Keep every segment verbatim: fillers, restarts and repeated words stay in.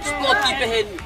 Sport pehē ni.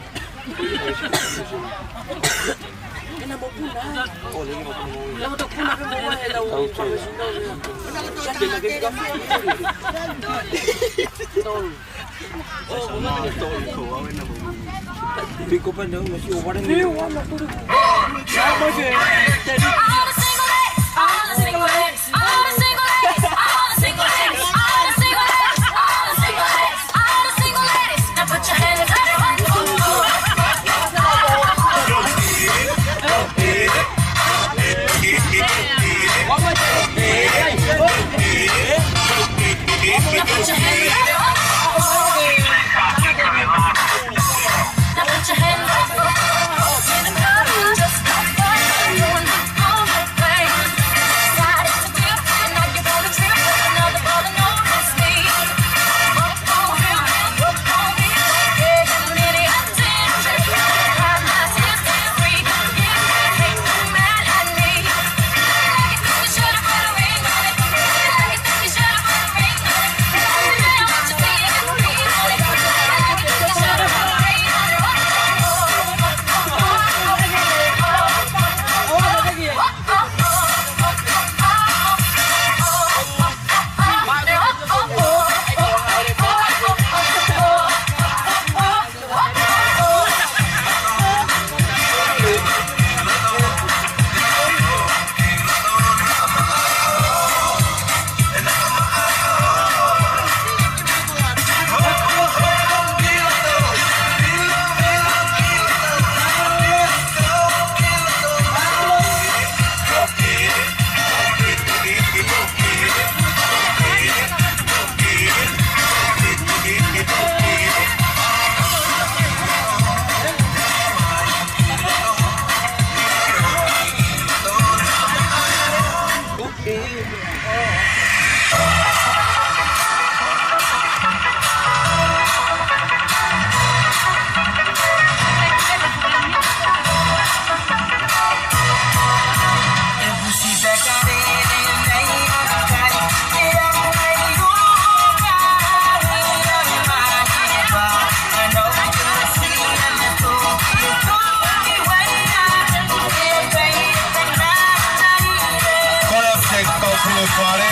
Kole atu ki he kau pule fale,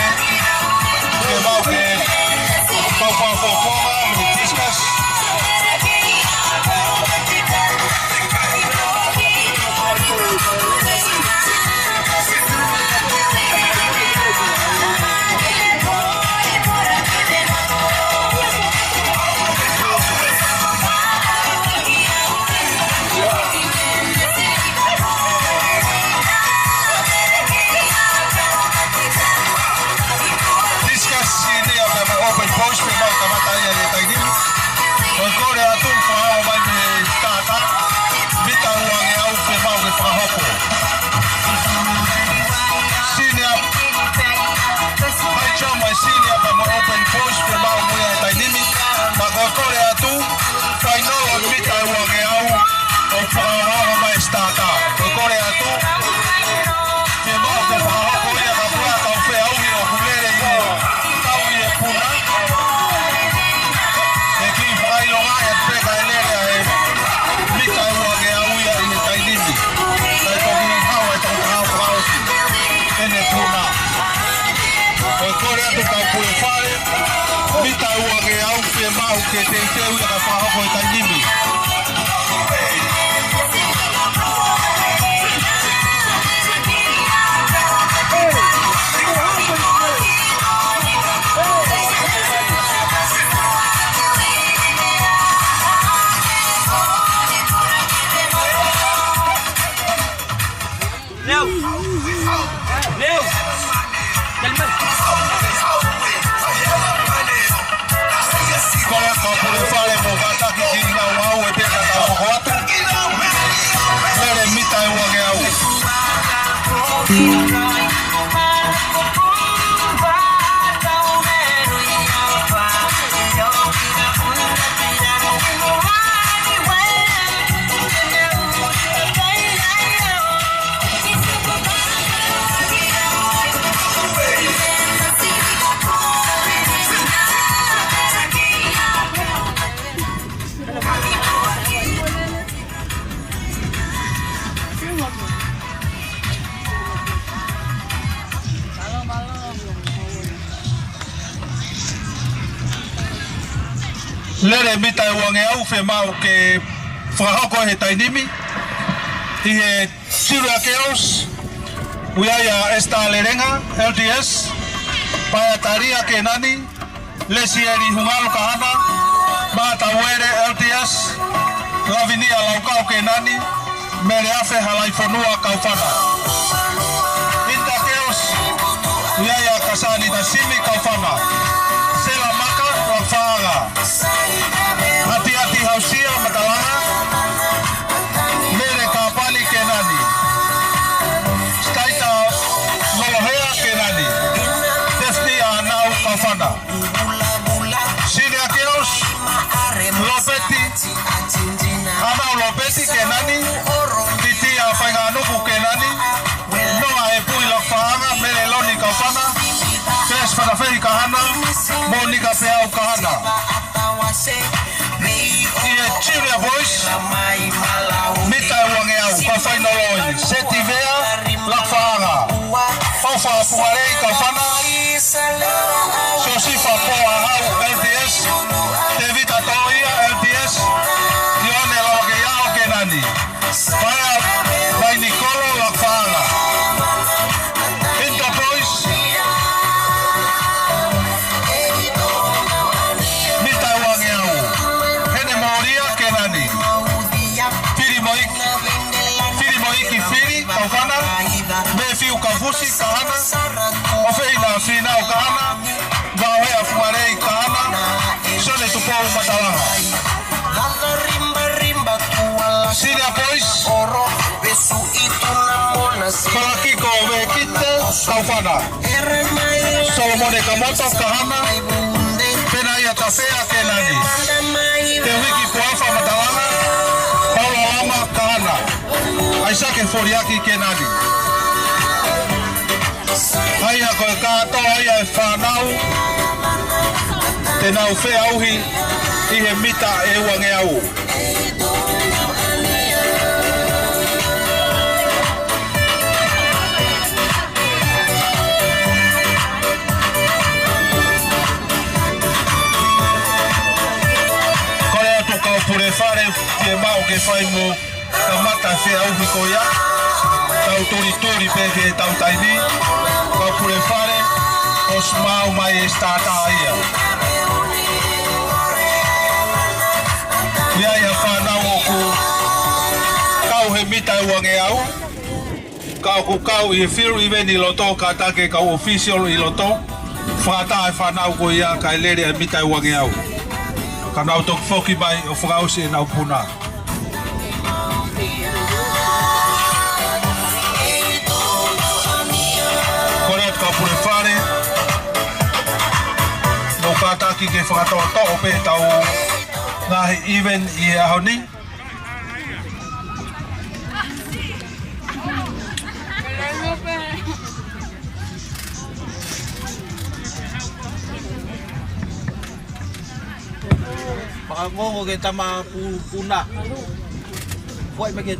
ke mau ke pau pau pau pau, discuss. Discuss Senior pea mo e open post pea mau kamata ia he taimi ni. Ko e kole atu, fakahoko mai mei he starter, mita uangeau pea mau ke fakahoko. Senior, mai chama Senior pea mo e open post pea mau muia he taimi ni. Ka ko e kole atu, fainolo mita uangeau ʻoku fakahoko mai starter. Ko e kole atu, ke mau ke fakahoko ia ka kuo tau feʻauhi ʻoku lele ʻi he tau ʻi he puna. Ke kiʻi fakaʻilonga ʻe peka e lele ʻa e mita uangeau ia ʻi he taimi ni. Kae toki haʻu e tokotaha fakaʻosi ʻene puna. Ko e kole atu kau pule fale, mita uangeau pea mau ke teuteu ia ka fakahoko he taimi ni. Ki lau au e peka tau hoko atu. Lele mita ʻe uangeau. Lele mita ʻe uangeau, fiemaʻu ke fakahoko he taimi ni ʻi he Junior Girls, ʻoku ʻi ai ʻa Esther Lelenga, L D S, Paea Talia Kenani, Lesieli Hungalu Kahana, Mata Uele, L D S, Lavinia Laukau Kenani, Mele Afe Halaifonua Kaufana. Inter Girls, ʻoku ʻi ai ʻa Kasani Nasimi Kaufana, Sela Maka Lafaga, Atiati Hausia Matalaga, Mele Kapali Kenani, Staita Molohea Kenani, Daphne Anau Kaufana. Senior Girls, Lopeti, Anau Lopeti Kenani, Titia Fainganuku Kenani, Noa Epui Lafaga, Mele Loni Kaufana, Grace Fanafehi Kahana, Monica Peau Kahana. ʻI he Junior Boys, mita ʻe uangeau, kau fainolo eni, Seti Vea Lafaga, ʻOfa Fungalei Kaufana, Siosifa Poahau L D S, Tevita Toia L D S, Ioane Lawakeiao Kenani. Paea Vainikolo Lafaga. Inter Boys, mita ʻe uangeau, Hene Molia Kenani, Fili Moiki, Fili Moiki Fili Kaufana, Mefiu Kafusi Kahana, ʻOfeina Finau Kahana, Vaohea Fungalei Kahana, Sione Tupou Matalaga. Senior Boys, Kolakiko Vekite Kaufana, Solomone Kamoto Kahana, Penaia Tafea Kenani, Teuhiki Puafa Matalaga, Paula Lama Kahana, ʻAisake Foliaki Kenani. ʻA ia ko e kātoa ia e fānau te nau feʻauhi ʻi he mita ʻe uangeau. Kole atu kau pule fale, fiemaʻu ke fai mo kamata feʻauhi ko ia. Tau tulituli pē ke tau taimi. Kau pule fale, ʻosi maʻu mai e sitata ia. ʻI ai ha fānau ʻoku kau he mita ʻe uangeau, ka ʻoku kau ʻi he field event ʻi loto, kātaki e kau official ʻi loto, fakataha e fānau ko ia kae lele e mita ʻe uangeau. Ka nau toki foki mai ʻo fakaʻosi ʻenau puna. Kole atu kau pule fale, mou kātaki ke fakatoʻotoʻo pē ʻetau ngaahi event ʻi he ʻaho ni. Fakangongo ke tama pu-, puna. Foʻi mai ke.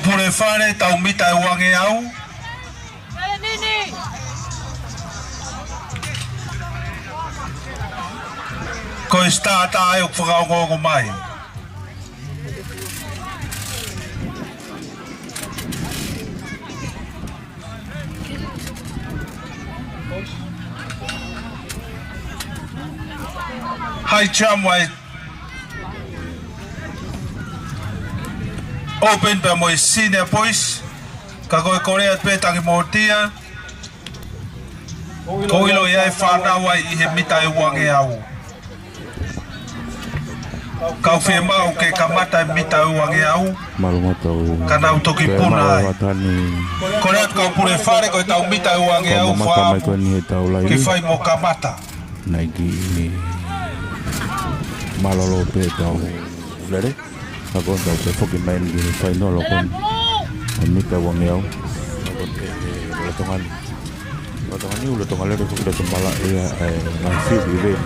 Pule fale, tau mita ʻe uangeau. Ko e starter ʻoku fakaongoongo mai. High jump ʻa e open pea mo e senior boys. Ka ko e kole atu pē tangi motia. Ko e ʻilo ia ʻe fānau ai ʻi he mita ʻe uangeau. Kau fiemaʻu ke kamata e mita ʻe uangeau. Mālō mautolu. Ka nau toki puna ai. Kole atu kau pule fale ko e tau mita ʻe uangeau. Ke fai mo kamata. Naʻe kiʻi mālōlō pē tau lele. Ka ko e tau toe foki mai eni ki he fainolo ko eni. ʻA e mita ʻe uangeau. Lolotonga ni. Lolotonga ni, lolotonga lele foki loto malaʻe ia, ʻa e ngaahi fiu ʻi veni.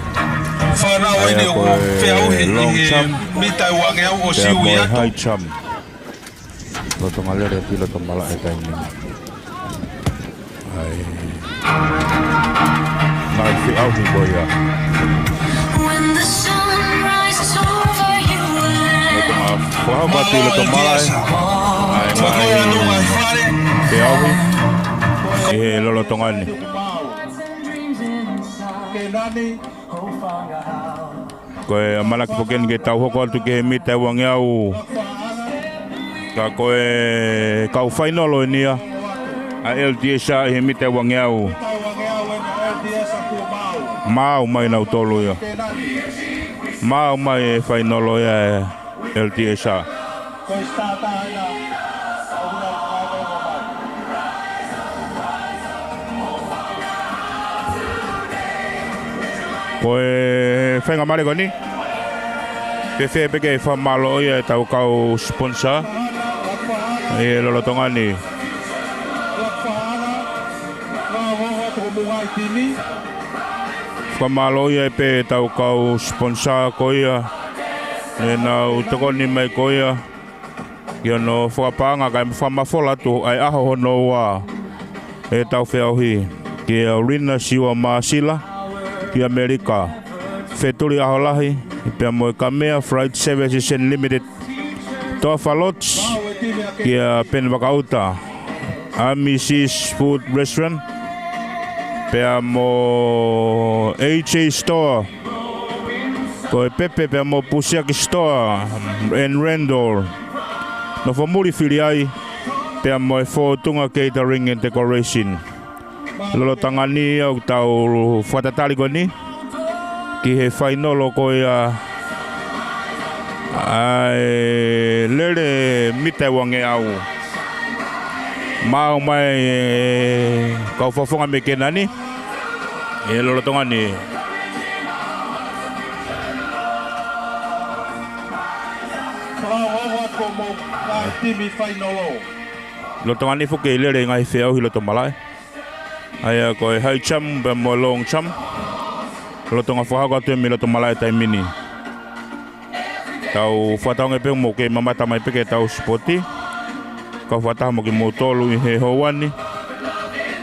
Fānau eni ʻoku feʻauhi ʻi he mita ʻe uangeau ʻo siu ia. High jump. Lolotonga lele ki loto malaʻe taimi ni. ʻA e ngaahi feʻauhi ko ia. Fakahoko atu ʻi loto malaʻe. ʻA e ngaahi feʻauhi ʻi he lolotonga ni. Ko e ʻamanaki foki eni ke tau hoko atu ki he mita ʻe uangeau. Ka ko e kau fainolo eni ia ʻa e L T S R ʻi he mita ʻe uangeau. Maau mai nautolu ia. Maau mai e fainolo ia ʻa e L T S R. Ko e faingamālie ko eni. Fēfē pē ke fakamālōʻia ʻetau kau sponsor ʻi he lolotonga ni. Fakamālōʻia pē ʻetau kau sponsor ko ia ʻenau tokoni mai ko ia ki hono fakapaʻanga kae fakamafola atu ʻa e ʻaho hono ua ʻetau feʻauhi. Kia Rina Siua Māsila ki ʻAmelika, Fetuli ʻAholahi, pea mo e Kamea Freight Services Unlimited, Toafa Lodge, kia Peni Vakaʻuta, Amisis Food Restaurant, pea mo A J Store, ko e pepe pea mo Pusiaki Store and Rental, Nofomuli Fili Ai, pea mo e Fōtunga Catering and Decoration. Lolotonga ni ʻoku tau fakatatali ko eni ki he fainolo ko ia ʻa e lele mita ʻe uangeau. Maau mai e kau fakafofonga mei Kēnani ʻi he lolotonga ni. Fakaongo atu ko mo ka timi fainolo. Lolotonga ni foki ʻe lele ngaahi feʻauhi loto malaʻe. ʻA ia ko e high jump pea mo e long jump. Lolotonga fakahoko atu ʻe mei loto malaʻe taimi ni. Tau fakatauange pē mo ke mamata mai pē ke tau sipoti. Kau fakataha mo kimoutolu ʻi he houa ni.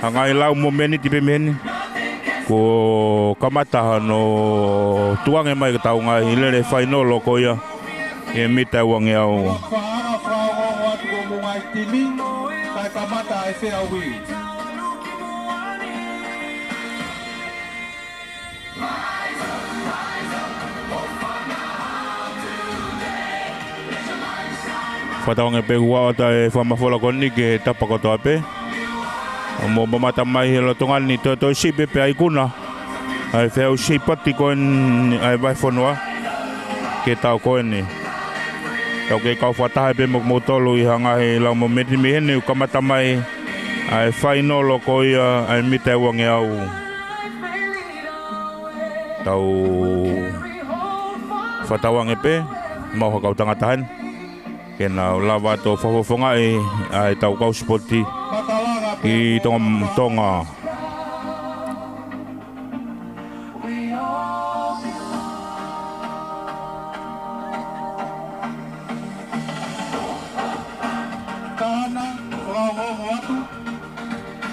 Hangē lau mo meniti pē mei heni. Kuo kamata hono tukuange mai ke tau ngaahi lele fainolo ko ia ʻi he mita ʻe uangeau. Fakaongo atu ko mo ngaahi timi, kae kamata e feʻauhi. Fakatauange pē kuo ʻoatu e fakamafola ko eni ki he tapa kotoa pē. Mou mamata mai he lolotonga ni, toe toe siʻi pē pea ikuna ʻa e feʻauhi sipoti ko eni ʻa e vahefonua ke tau ko eni. Tau kei kau fakataha pē mo kimoutolu ʻi he ngaahi lau mo meniti mei heni ʻoku kamata mai ʻa e fainolo ko ia ʻa e mita ʻe uangeau. Tau fakatauange pē, maʻu ha kau tangata heni ke nau lava ʻo fakafofongaʻi ʻa ʻetau kau sipoti ʻi Tonga, Tonga.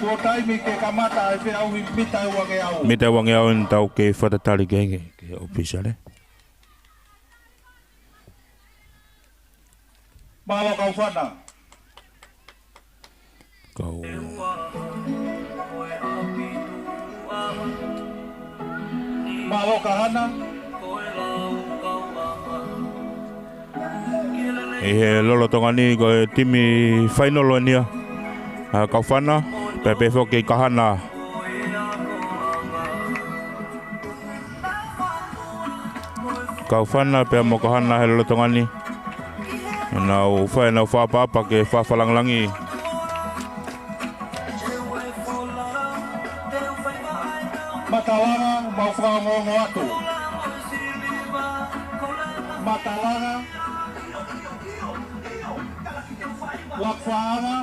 Ko e taimi ke kamata e feʻauhi mita ʻe uangeau. Mita ʻe uangeau eni, tau kei fakatatali ki he, ki he ʻōfisiale. Mālō Kaufana. Kau. Mālō Kahana. ʻI he lolotonga ni ko e timi fainolo eni ia ʻa Kaufana, pea pehē foki Kahana. Kaufana pea mo Kahana he lolotonga ni. Nau fai ʻenau fakaʻapaʻapa ke fakalangilangi. Matalanga, mau fakaongoongo atu. Matalanga. Lakufaʻanga.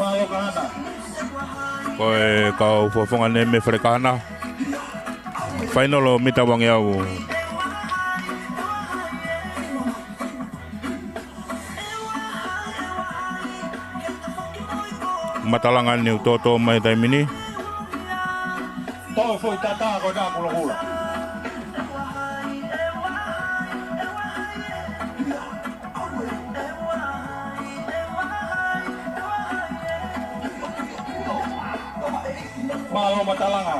Mālō Kahana. Ko e kau fofonga eni mei Falekahana. Fainolo mita ʻe uangeau. Matalanga eni ʻoku tōtō mai he taimi ni. Tō foʻi tata ko ena kulokula. Mālō Matalanga.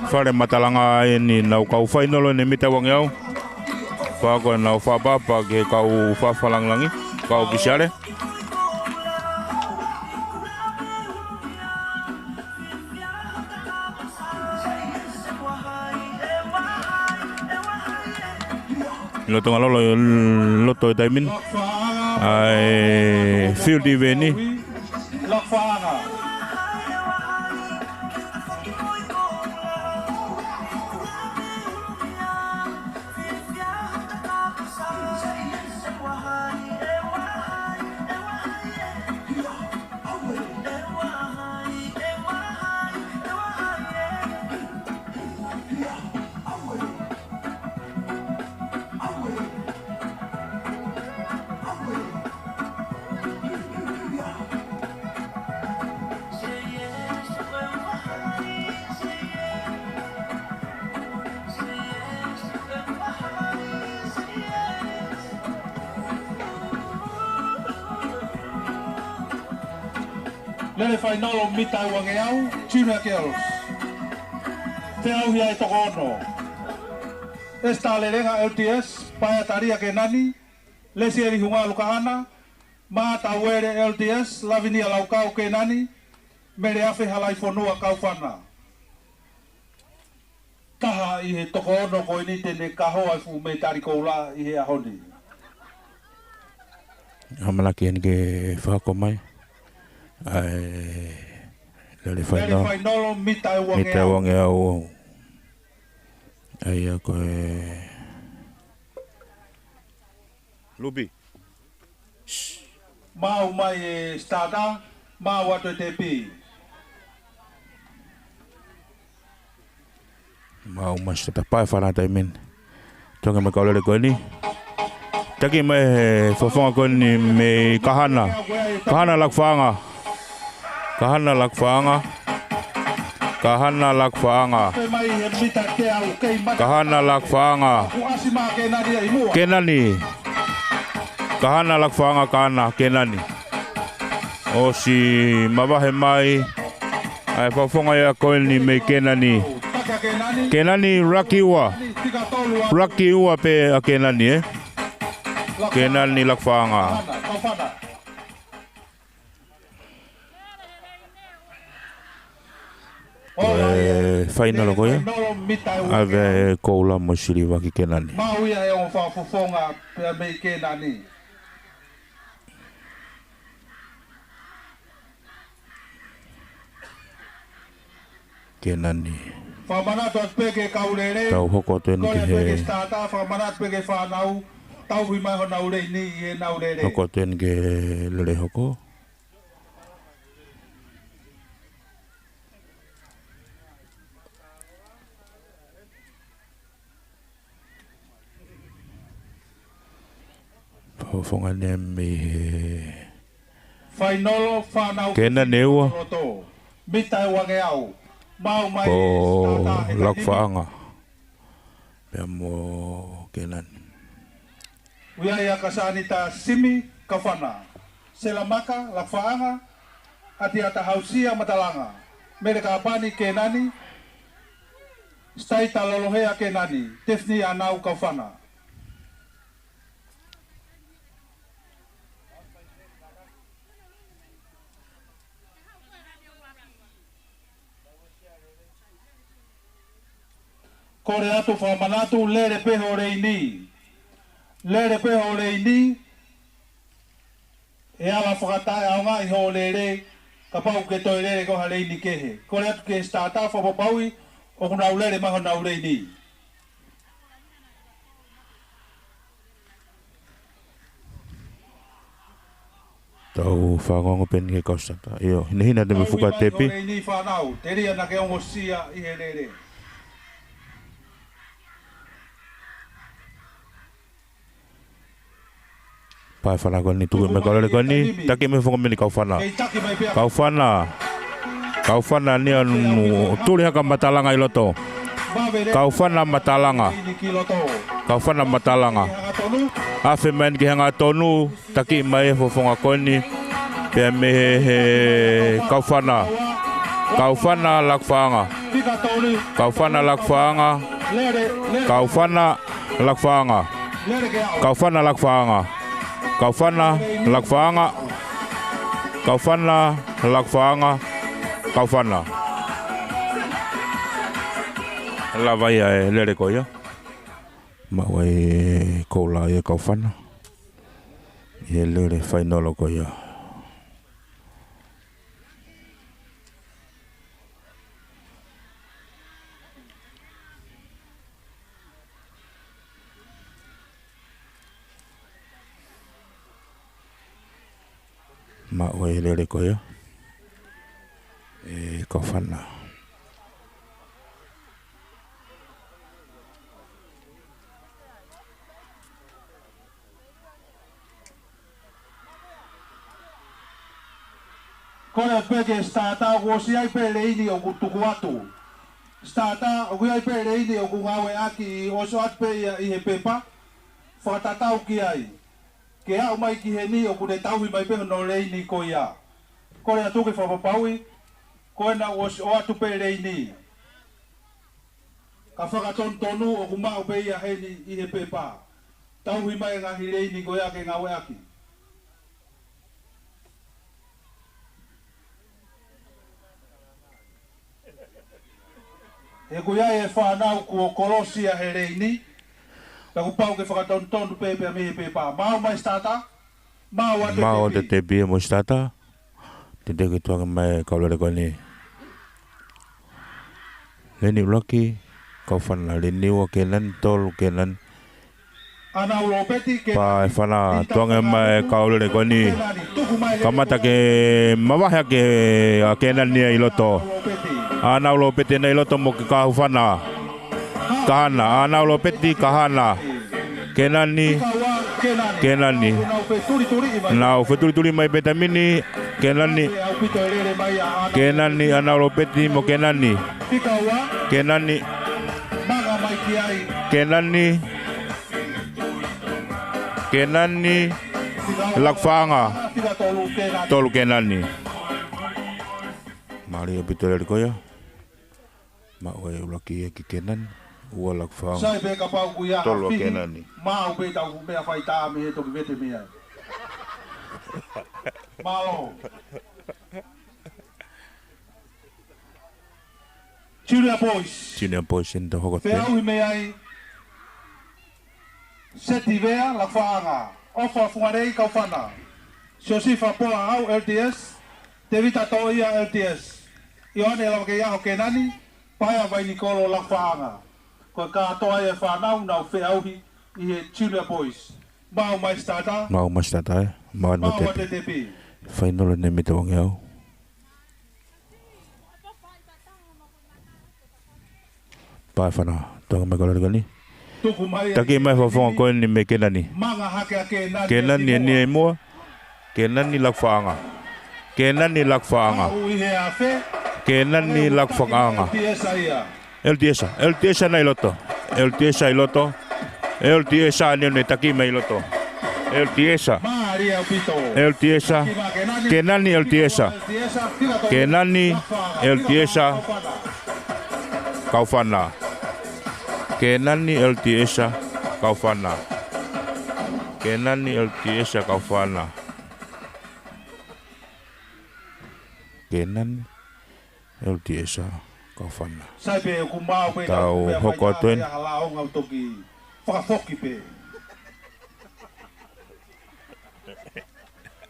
Fale Matalanga eni, nau kau fainolo eni mita ʻe uangeau. Pea ko ʻenau fakaʻapaʻapa ki he kau fakalangilangi, kau ʻōfisiale. Lolotonga lolo, loto he taimi ni ʻa e field event ni. Lele fainolo mita ʻe uangeau, Junior Girls. Feʻauhi ʻa e toko ono. Esita Lelenga L T S, Paea Talia Kenani, Lesieli Hungalu Kahana, Mata Uele L T S, Lavinia Laukau Kenani, Mele Afe Halaifonua Kaufana. Taha ʻi he toko ono ko eni te ne kahoa e fuʻu mītali koula ʻi he ʻaho ni. ʻAmanaki eni ke fakahoko mai ʻa e lele fainolo. Lele fainolo mita ʻe uangeau. Mita ʻe uangeau. ʻA ia ko e Lupi. Maʻu mai e starter, maʻu atu e tepi. Maʻu mai e starter, pae fana taimi ni. Toki mai kau lele ko eni. Taki mai he fofonga ko eni mei Kahana. Kahana Lakufaʻanga. Kahana Lakufaʻanga. Kahana Lakufaʻanga. Kahana Lakufaʻanga. Kenani. Kahana Lakufaʻanga, Kahana, Kenani. ʻOsi mavahe mai ʻa e fofonga ia ko eni mei Kenani. Kenani, laki ua. Laki ua pē ʻa Kenani, ē? Kenani Lakufaʻanga. Ko e fainolo ko ia. ʻAve e koula mo e siliva ki Kenani. Maʻu ia ʻe he ongo fakafofonga pea mei Kenani. Kenani. Fakamanatu atu pē ki he kau lele. Tau hoko atu eni ki he starter, fakamanatu pē ki he fānau. Tauhi mai honau leini ʻi heʻenau lele. Hoko atu eni ke lele hoko. Fofonga eni mei he fainolo fānau Kenani ʻe ua. Loto. Mita ʻe uangeau. Maʻu mai ko e sitata he Lakufaʻanga. Pea mo Kenani. ʻOku ʻi ai ʻa Kasanita Simi Kaufana, Selamaka Lakufaʻanga, ʻAtiata Hausia Matalanga, Mele Kapani Kenani, Staita Lolohea Kenani, Tefini Anau Kaufana. Kole atu fakamanatu, lele pē ho leini. Lele pē ho leini. ʻE ala fakataʻeʻaongaʻi hoʻo lele, kapau ʻoku ke toe lele ko ha leini kehe. Kole atu ki he sitata fakapapauʻi ʻoku nau lele mai honau leini. Tau fanongo pē eni ki he kau sitata. ʻIo, hinehina te me fuka tepi. Tau ʻi mai ko e leini fānau, telia naʻa ke ongosia ʻi he lele. Pea fana ko eni tuku mai kau lele ko eni, taki mai fofonga mei he Kaufana. Kaufana. Kaufana ni anu tuli hake Matalanga ʻi loto. Kaufana Matalanga. Kaufana Matalanga. Afe mai eni ki he hangatonu, taki mai e fofonga ko eni. Pea mei he, he Kaufana. Kaufana Lakufaʻanga. Kaufana Lakufaʻanga. Kaufana Lakufaʻanga. Kaufana Lakufaʻanga. Kaufana Lakufaʻanga. Kaufana Lakufaʻanga. Kaufana. Lava ia e lele ko ia. Maʻu ai e koula ia Kaufana. ʻI he lele fainolo ko ia. Maʻu e lele ko ia ʻe Kaufana. Kole pē ki he sitata, ʻoku ʻosi ʻi ai pē leini ʻoku tuku atu. Sitata, ʻoku ʻi ai pē leini ʻoku ngāueʻaki, ʻosi ʻoatu pē ia ʻi he pepa. Fakatatau ki ai. Ke aʻu mai ki heni ʻoku ne tauhi mai pē hono leini ko ia. Kole atu ke fakapapauʻi, ko ena ʻoku ʻosi ʻoatu pē leini. Ka fakatonutonu ʻoku maʻu pē ia heni ʻi he pepa. Tauhi mai e ngaahi leini ko ia ke ngāueʻaki. He ʻoku ʻi ai e fānau kuo kolosi ia he leini. Pea kuo pau ke fakatonutonu pē pea mei he pepa. Maʻu mai sitata. Maʻu atu e tepi. Maʻu atu e tepi mo sitata. Te te ke tuanga mai kau lele ko eni. Leini ʻuluaki, Kaufana, leini ua Kenani, tolu Kenani. Anau Lopeti Kenani. Pea fana tuanga mai kau lele ko eni. Kamata ke mavahe ʻa Kenani ʻi loto. Anau Lopeti ena ʻi loto mo Kaufana. Kahana, Anau Lopeti Kahana. Kenani. Kenani. Nau fetulituli mai pē taimi ni. Kenani. Kenani, Anau Lopeti mo Kenani. Kenani. Kenani. Kenani. Lakufaʻanga. Tolu Kenani. Mālie ʻaupito e lele ko ia. Maʻu e ʻuluaki ia ki Kenani, ua Lakufaʻanga. Sai pē kapau ʻoku ʻi ai ha fihi, tolu Kenani. Maʻu pē tau meʻa faitā mei he toki vete mei ai. Mālō. Junior Boys. Junior Boys eni tau hoko atu. Feʻauhi mei ai. Seti Vea, Lakufaʻanga. ʻOfa Fungalei, Kaufana. Siosifa Poa Au, L D S. Tevita Toʻia, L D S. ʻIoane Lavakeiʻaho, Kenani. Paea Vainikolo, Lakufaʻanga. Ko e kātoa ia e fānau naʻa nau feʻauhi ʻi he Junior Boys. Mau mai sitata. Mau mai sitata, ē. Mau mai mau sitata. Tetepi. Fainolo ʻeni mita uangeau. Pae fana, tuanga mai kau lele ko eni. Tuku mai. Taki mai fakafofonga ko eni mei Kenani. Manga hake ʻa Kenani. Kenani ʻeni ʻi muʻa. Kenani Lakufaʻanga. Kenani Lakufaʻanga. Aʻu ʻi he afe. Kenani Lakufaʻanga. L T S ia. L T S, L T S ʻi loto. L T S ʻi loto. L T S ʻeni ʻoku ne taki mai ʻi loto. L T S. Mālie ʻaupito. L T S. Kenani L T S. Kenani L T S. Kaufana. Kenani L T S Kaufana. Kenani L T S Kaufana. Kenani L T S Kaufana. Sai pē ʻoku mau pē tau hoko atu eni. Hala onga toki fakafoki pē.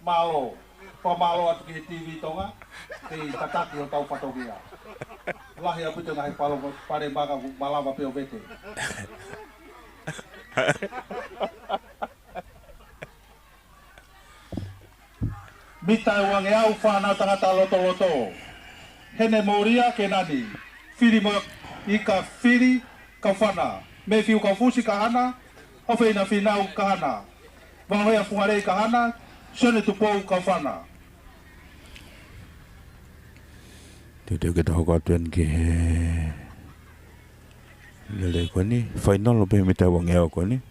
Mālō. Fakamālō atu ki he T V Tonga, kei tataki hotau fatongia. Lahi ʻaupito ngaahi palongo, pale maka ʻoku malava pē ʻo vete. Mita ʻe uangeau fānau tangata lotoloto. Hene Molia Kenani. Fili mo ika fili Kaufana. Mefiu Kaufusi Kahana. ʻOfeina Finau Kahana. Vaohea Fungalei Kahana, Sione Tupou Kaufana. Teuteu ke ta hoko atu eni ki he lele ko eni, fainolo pē mita uangeau ko eni.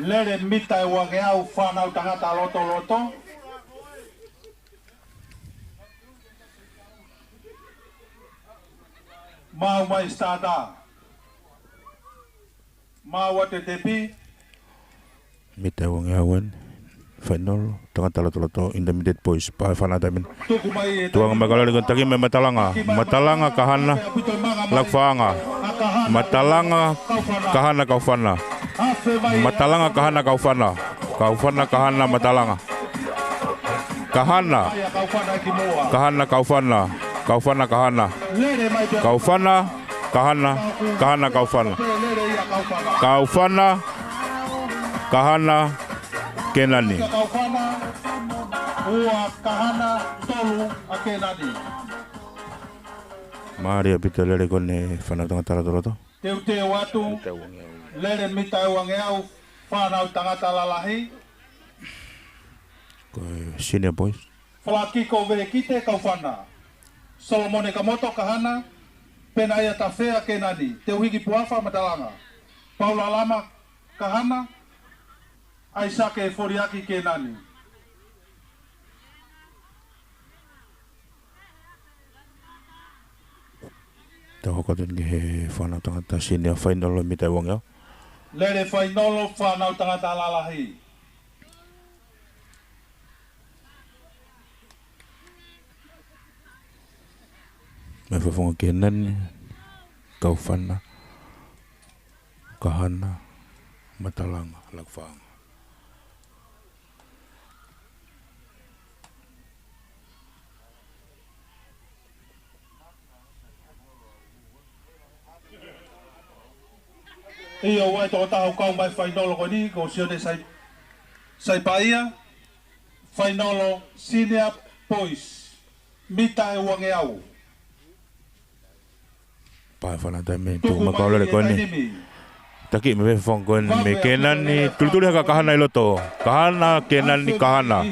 Lele mita uangeau fānau tangata lotoloto. Mau mai sitata. Mau ʻa Tetepi. Mita uangeau ʻeni. Fainolo, tangata lotoloto, intermediate boys, pae fana taimi ni. Tuanga mai kau lele ko eni taki mai Matalanga. Matalanga Kahana, Lakufaʻanga. Matalanga Kahana Kaufana. Matalanga Kahana Kaufana. Kaufana Kahana Matalanga. Kahana. Kahana Kaufana. Kaufana Kahana. Kaufana Kahana. Kahana Kaufana. Kaufana Kahana Kenani. Ua Kahana, tolu ʻa Kenani. Mālie ʻaupito lele ko eni fānau tangata lotoloto. Teuteu atu, lele mita uangeau, fānau tangata lalahi. Ko e senior boys. Falakiko Velekite Kaufana. Solomone Kamoto Kahana. Penaia Tafea Kenani. Teuhiki Puafa Matalanga. Paula Lama Kahana. ʻAisake Foliaki Kenani. Tau hoko atu eni ki he fānau tangata senior fainolo mita uangeau. Lele fainolo fānau tangata lalahi. Mei fakafofonga Kenani, Kaufana, Kahana, Matalanga, Lakufaʻanga. ʻIo, ʻa e tokotaha ʻoku kau mai fainolo ko eni, ko Sione Sai-, Saipaia, fainolo senior boys, mita ʻe uangeau. Pae fana taimi ni, tuku mai kau lele ko eni. Taki mai fakafofonga ko eni mei Kenani, tulituli hake ʻa Kahana ʻi loto. Kahana, Kenani, Kahana.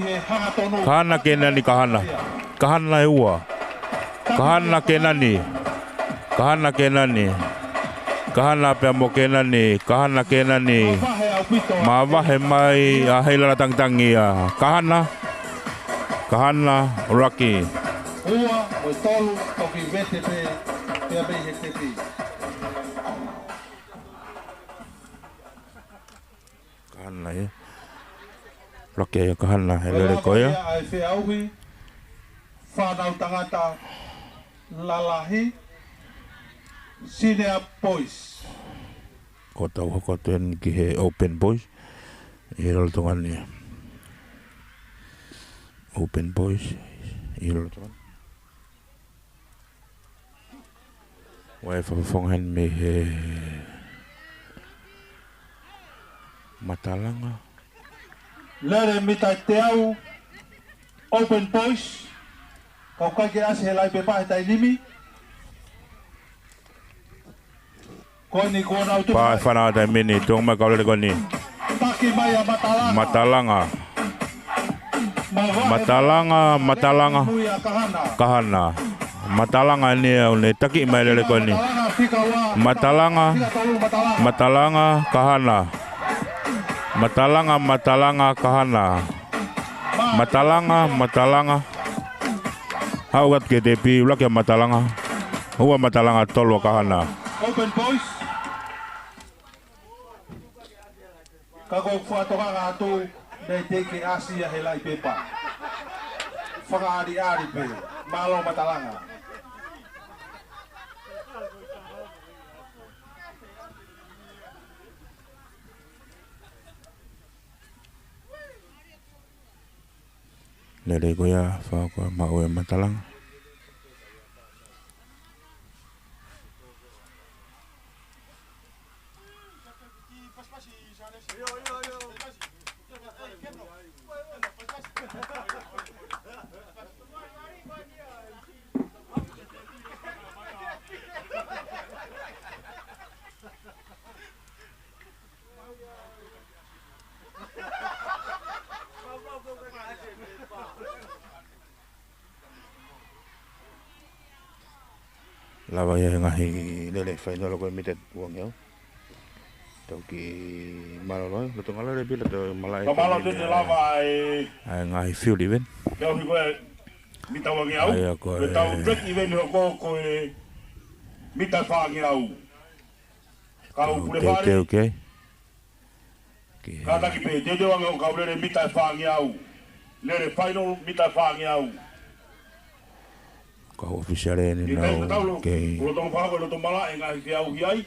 Kahana, Kenani, Kahana. Kahana ʻe ua. Kahana, Kenani. Kahana, Kenani. Kahana pea mo Kenani. Kahana, Kenani. Mavahe mai ʻa Heilala Tangitangi ia. Kahana. Kahana, ʻuluaki. Ua, mo e tolu, toki vete pē, pea mei he tepi. Kahana ia. ʻUluaki ia Kahana, he lele ko ia. ʻA e feʻauhi, fānau tangata lalahi, senior boys. Ko tau hoko atu eni ki he open boys. ʻI lolotonga ni. Open boys. ʻI lolotonga ni. Ua e fakafofonga heni mei he Matalanga. Lele mita ʻe teau, open boys. Kau ʻikai ke ʻasi he laʻi pepa he taimi ni. Ko eni kuo nau tupu mai. Pā e fānau taimi ni, tuku mai kau lele ko eni. Taki mai ʻa Matalanga. Matalanga. Matalanga, Matalanga. Kahana. Matalanga ni au ne taki mai lele ko eni. Matalanga, Matalanga, Kahana. Matalanga, Matalanga, Kahana. Matalanga, Matalanga. Haʻu atu ke te pī ʻuluaki ʻa Matalanga. Ua Matalanga, tolu ʻa Kahana. Open boys. Ka ko e fakatokanga atu, naʻe teʻeki ʻasi ia he laʻi pepa. Fakaʻaliʻali pē, mālō Matalanga. Lele ko ia, fakaʻosi maʻu ʻe Matalanga. Lava ia he ngaahi lele fainolo ko e mita ʻe uangeau. Tau kiʻi mālōlō, lolotonga lele pē ʻa e malaʻe. Ka mālō tene lava ai. ʻA e ngaahi field event. Tau hiko e mita uangeau. ʻA ia ko e track event hoko ko e mita fāngeau. Kau pule fale. Kātaki pē, teuteu ange ʻo kau lele mita ʻe fāngeau. Lele final mita ʻe fāngeau. Kau ʻōfisiale ni nau kei. Lolotonga fā ko e loto malaʻe ngaahi feʻauhi ai.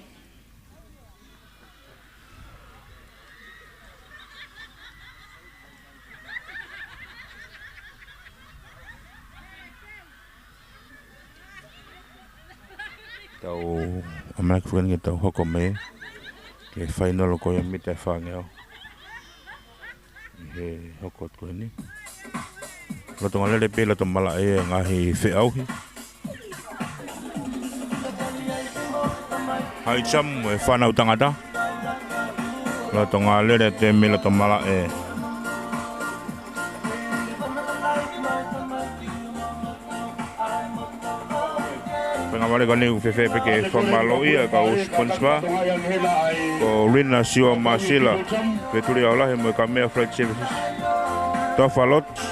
Tau ʻamanaki foki ke tau hoko mai ki he fainolo ko ia mita ʻe fāngeau. He hoko atu ko eni. Lolotonga lele pē loto malaʻe e ngaahi feʻauhi. High jump e fānau tangata. Lolotonga lele te mei loto malaʻe. Pea ngā vale ko eni ʻoku fēfē pē ke fakamālōʻia kau sponsor. Ko Rina Siua Masila, Vetuli Aulahi mo e Kamea Freight Services. Tofa Lodge,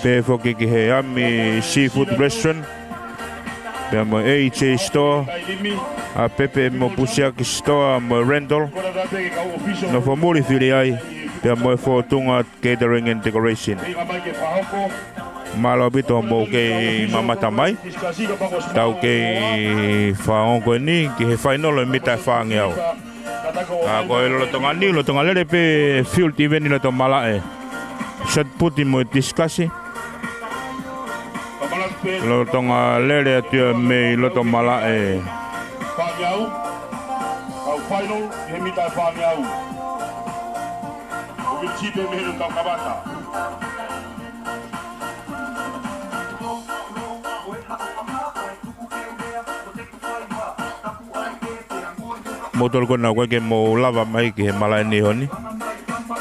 pehē foki ki he Ami Seafood Restaurant. Pea mo e A J Store, ʻa Pepe mo Pusiaki Store mo e rental. Nofo muli fili ai, pea mo e Fōtunga Catering and Decoration. Mālō ʻaupito hoʻomou kei mamata mai. Tau kei fakaongo ko eni ki he fainolo e mita ʻe fāngeau. Ka ko e lolotonga ni, lolotonga lele pē field event ʻi loto malaʻe. Shot put mo e discus. Lolotonga lele atu ia mei loto malaʻe. Fāngeau. Kau final he mita ʻe fāngeau. Uki tipe mei he kau kamata. Mou tolu ko ena ʻoku ʻikai ke mou lava mai ki he malaʻe ni ʻi he ʻaho ni.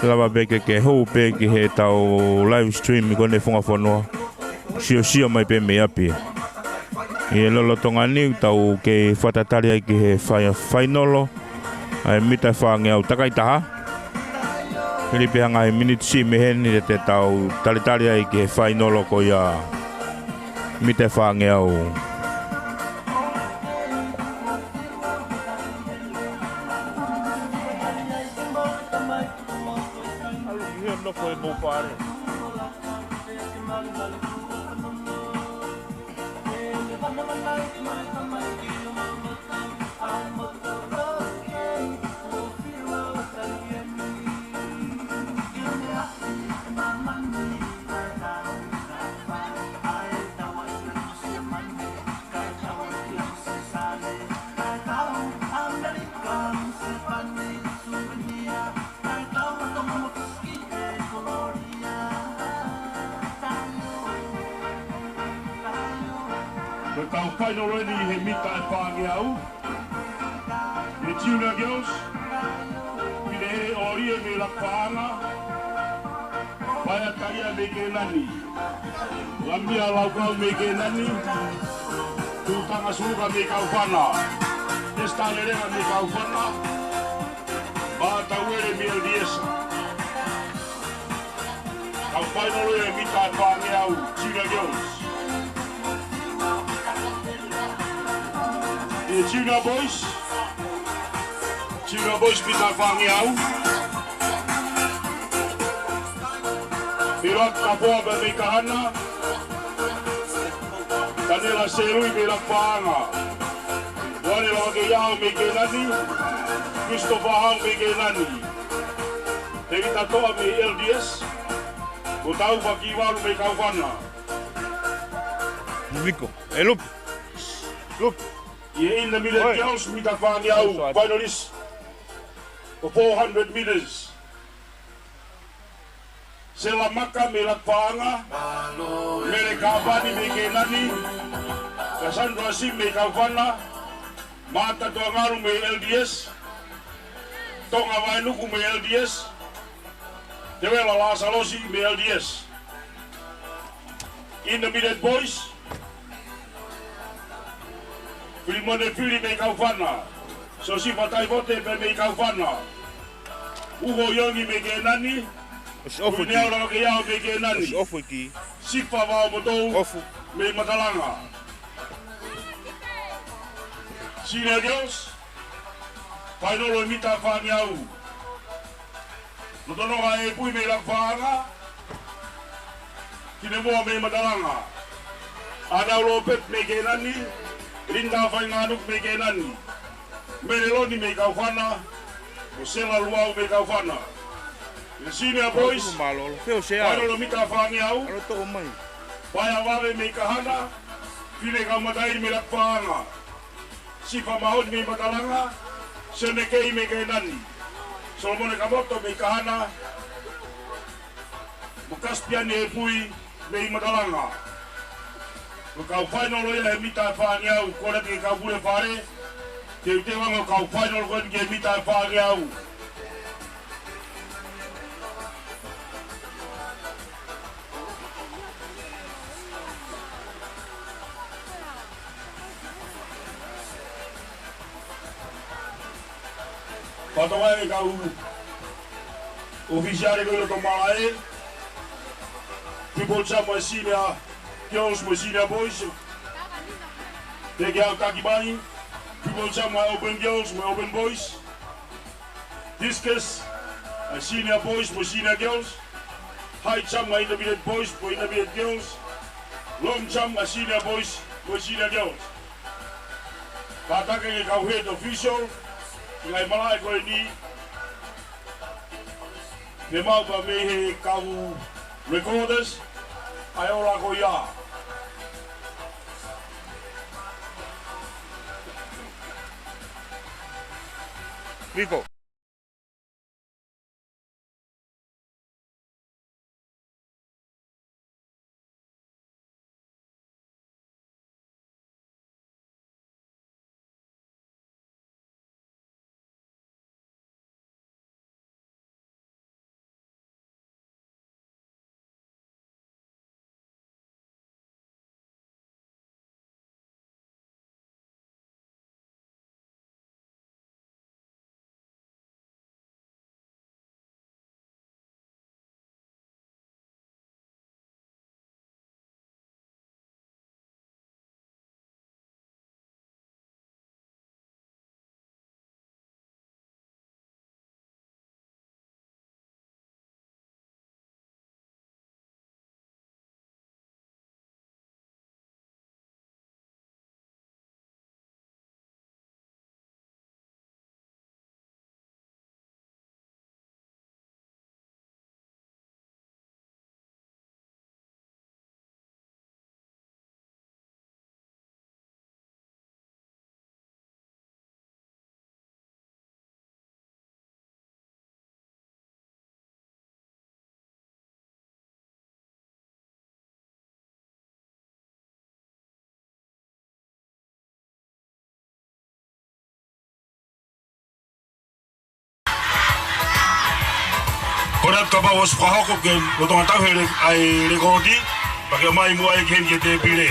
Lava pē ke ke hū pē ki heʻetau live stream ko eni Funga Fonua. Siosio mai pē mei ʻapi. ʻI he lolotonga ni tau kei fakatatali ai ki he fai-, fainolo ʻa e mita ʻe fāngeau, takai taha. Hili pē ha ngaahi miniti siʻi mei heni te tau talitali ai ki he fainolo ko ia mita ʻe fāngeau. Kau fainolo eni he mita ʻe fāngeau. ʻE Junior Girls, Fineʻeiki ʻOlie mei Lakupaʻanga, Paea Talia mei Kēnani, Lamia Laukau mei Kēnani, Tutanga Suluka mei Kaufana, Esta Lelenga mei Kaufana, Mā Tauele mei L D S. Kau fainolo he mita ʻe fāngeau, Junior Girls. ʻE Junior Boys, Junior Boys mita ʻe fāngeau. Piloa Kapoa mei Kahana, Daniela Selui mei Lakupaʻanga, Vane Loakeiao mei Kēnani, Christopher Hau mei Kēnani, Tevita Toa mei L D S, mo Taufa Kivalu mei Kaufana. Viko, ʻe Lupi. Lupi. ʻI he intermediate girls mita ʻe fāngeau, finalist for four hundred meters. Sela Maka mei Lakupaʻanga, Mele Kāpani mei Kēnani, Cassandra Sim mei Kaufana, Mata Tuangalu mei L D S, Tonga Vainuku mei L D S, Teuela Lasalosi mei L D S. Intermediate boys, Filimone Fili mei Kaufana, Sosifa Taifote mei Kaufana, Uho Iongi mei Kēnani, ʻOsi ʻofu ki. Uineau Lavakeiao mei Kēnani, ʻOsi ʻofu ki. Sifa Vaomotou ʻOfu. Mei Matalanga. Senior girls, fainolo he mita ʻe fāngeau. Notonoa ʻEpui mei Lakupaʻanga, Kinemoa mei Matalanga, ʻAnau Lopeti mei Kēnani, Linda Fainganuku mei Kēnani, Meleloni mei Kaufana, mo Sela Luau mei Kaufana. ʻI he senior boys, Mālōlō. Feo se au. Fainolo he mita ʻe fāngeau. Alo toʻo mai. Paea Vave mei Kahana, Fine Kaumataili mei Lakupaʻanga, Sifa Mahoni mei Matalanga, Sione Kei mei Kēnani, Solomone Kamoto mei Kahana, mo Kasipiani ʻEpui mei Matalanga. Ko e kau fainolo ia he mita ʻe fāngeau, kole atu ki he kau pule fale, teuteu ange ʻo e kau fainolo ko eni ki he mita ʻe fāngeau. Fakatokangaʻi e kau ʻōfisiale ko ē ʻi loto malaʻe. Pupil Champ ʻa e senior girls mo e senior boys, te ke aʻutaki mai. Pupil Champ ʻa e open girls mo e open boys. Discus ʻa e senior boys mo e senior girls. High jump ʻa e intermediate boys mo e intermediate girls. Long jump ʻa e senior boys mo e senior girls. Kātaki e kau head official ki he ngaahi malaʻe ko eni. Ke maʻu pē mei he kau recorders ʻa e ola ko ia. Viko. Kapau ʻosi fakahoko ke lolotonga tauhi e le-, ʻa e lekooti, pea ke ʻomai muʻa ia ki heni ki he tēpile.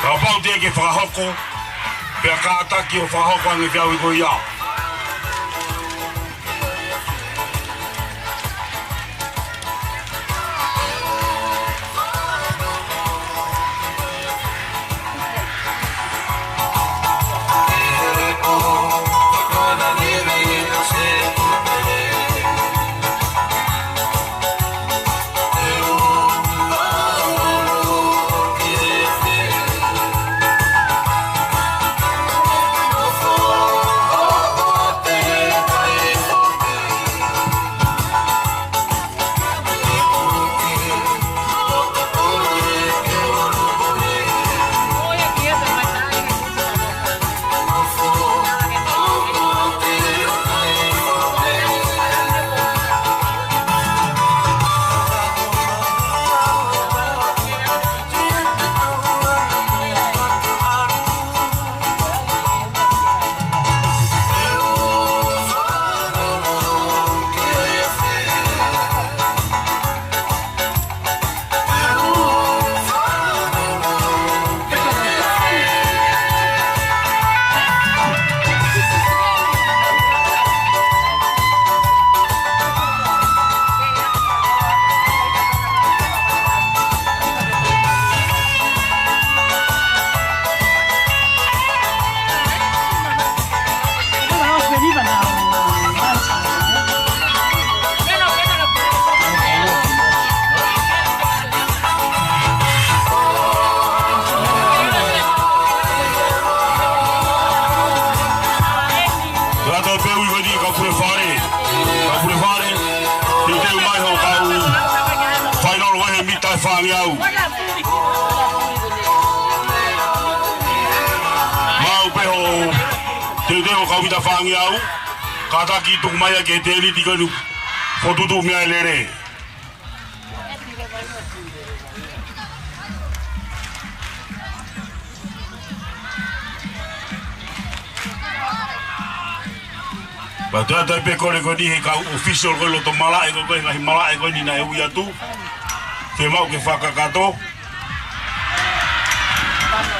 Kapau teʻeki ke fakahoko, pea kātaki ʻo fakahoko ange e feʻauhi ko ia. Lata pē ui wadi ka pule fale. Ka pule fale. Teuteu mai ho kau fainolo he mita fāngeau. Maʻu pē ho teuteu ho kau mita fāngeau. Kātaki tuku mai ʻa e ke teliti kanu. Fotutuʻu meʻa e lele. Pea toe ʻatu ai pē kole ko eni he kau official ko ē loto malaʻe ko ē, ko e ngaahi malaʻe ko eni naʻe ui atu. Ke maʻu ke fakakakato.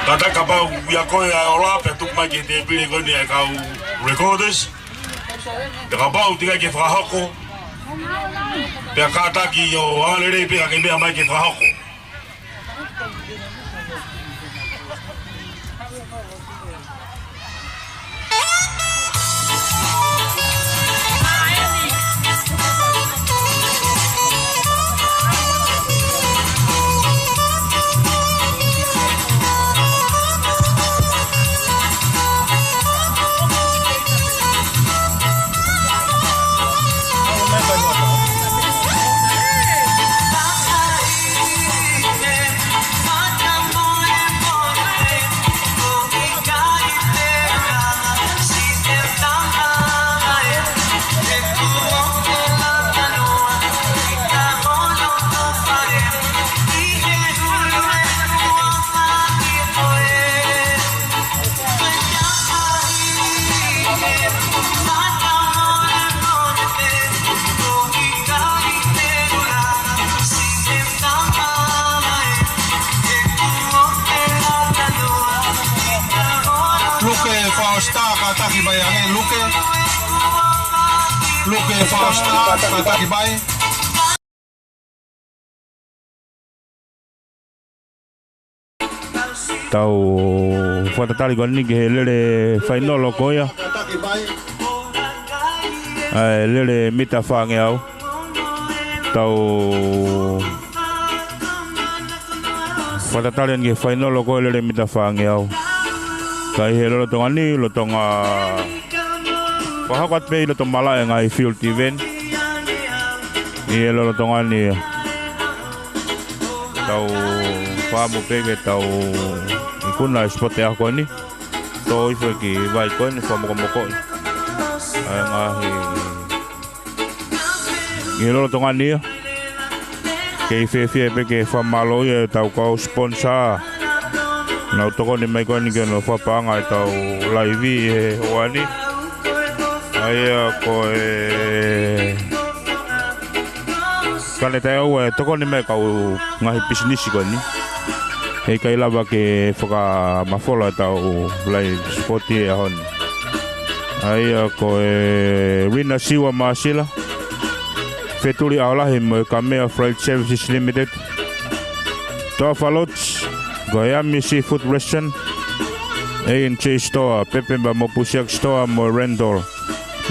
Kātaki kapau ʻoku ʻi ai ko ē ʻa e ola, pea tuku mai ki he tēpile ko eni ʻa e kau recorders. Pea kapau teʻeki ke fakahoko, pea kātaki ʻo ʻalu lelei pē ka ke meʻa mai ke fakahoko. Luke Faustar, kātaki mai ange, Luke. Luke Faustar, kātaki mai. Tau fakatatali ko eni ki he lele fainolo ko ia. ʻA e lele mita fāngeau. Tau fakatatali eni ki he fainolo ko e lele mita fāngeau. Ka ʻi he lolotonga ni, lolotonga fakahoko atu pē ʻi loto malaʻe ngaahi field event. ʻI he lolotonga ni, tau fakaʻamu pē ke tau ikuna e sipote ʻaho ko eni. Tō hifo ki vai ko eni fakamokomokoʻi ʻa e ngaahi ʻi he lolotonga ni ia. Kei fiefia pē ke fakamālōʻia ʻetau kau sponsor. Nau tokoni mai ko eni ke nau fakapaʻanga ʻetau laivi he houa ni. ʻA ia ko e Ka ne taʻeʻaonga e tokoni mai kau ngaahi pisinisi ko eni. He ʻikai lava ke fakamafola ʻetau live sport he ʻaho ni. ʻA ia ko e Rina Siua Māsila, Fetuli ʻAholahi mo e Kamea Freight Services Limited, Toafa Lodge, ko e Ami Seafood Restaurant, A and J Store, Pepema mo Pusiak Store mo e Rental.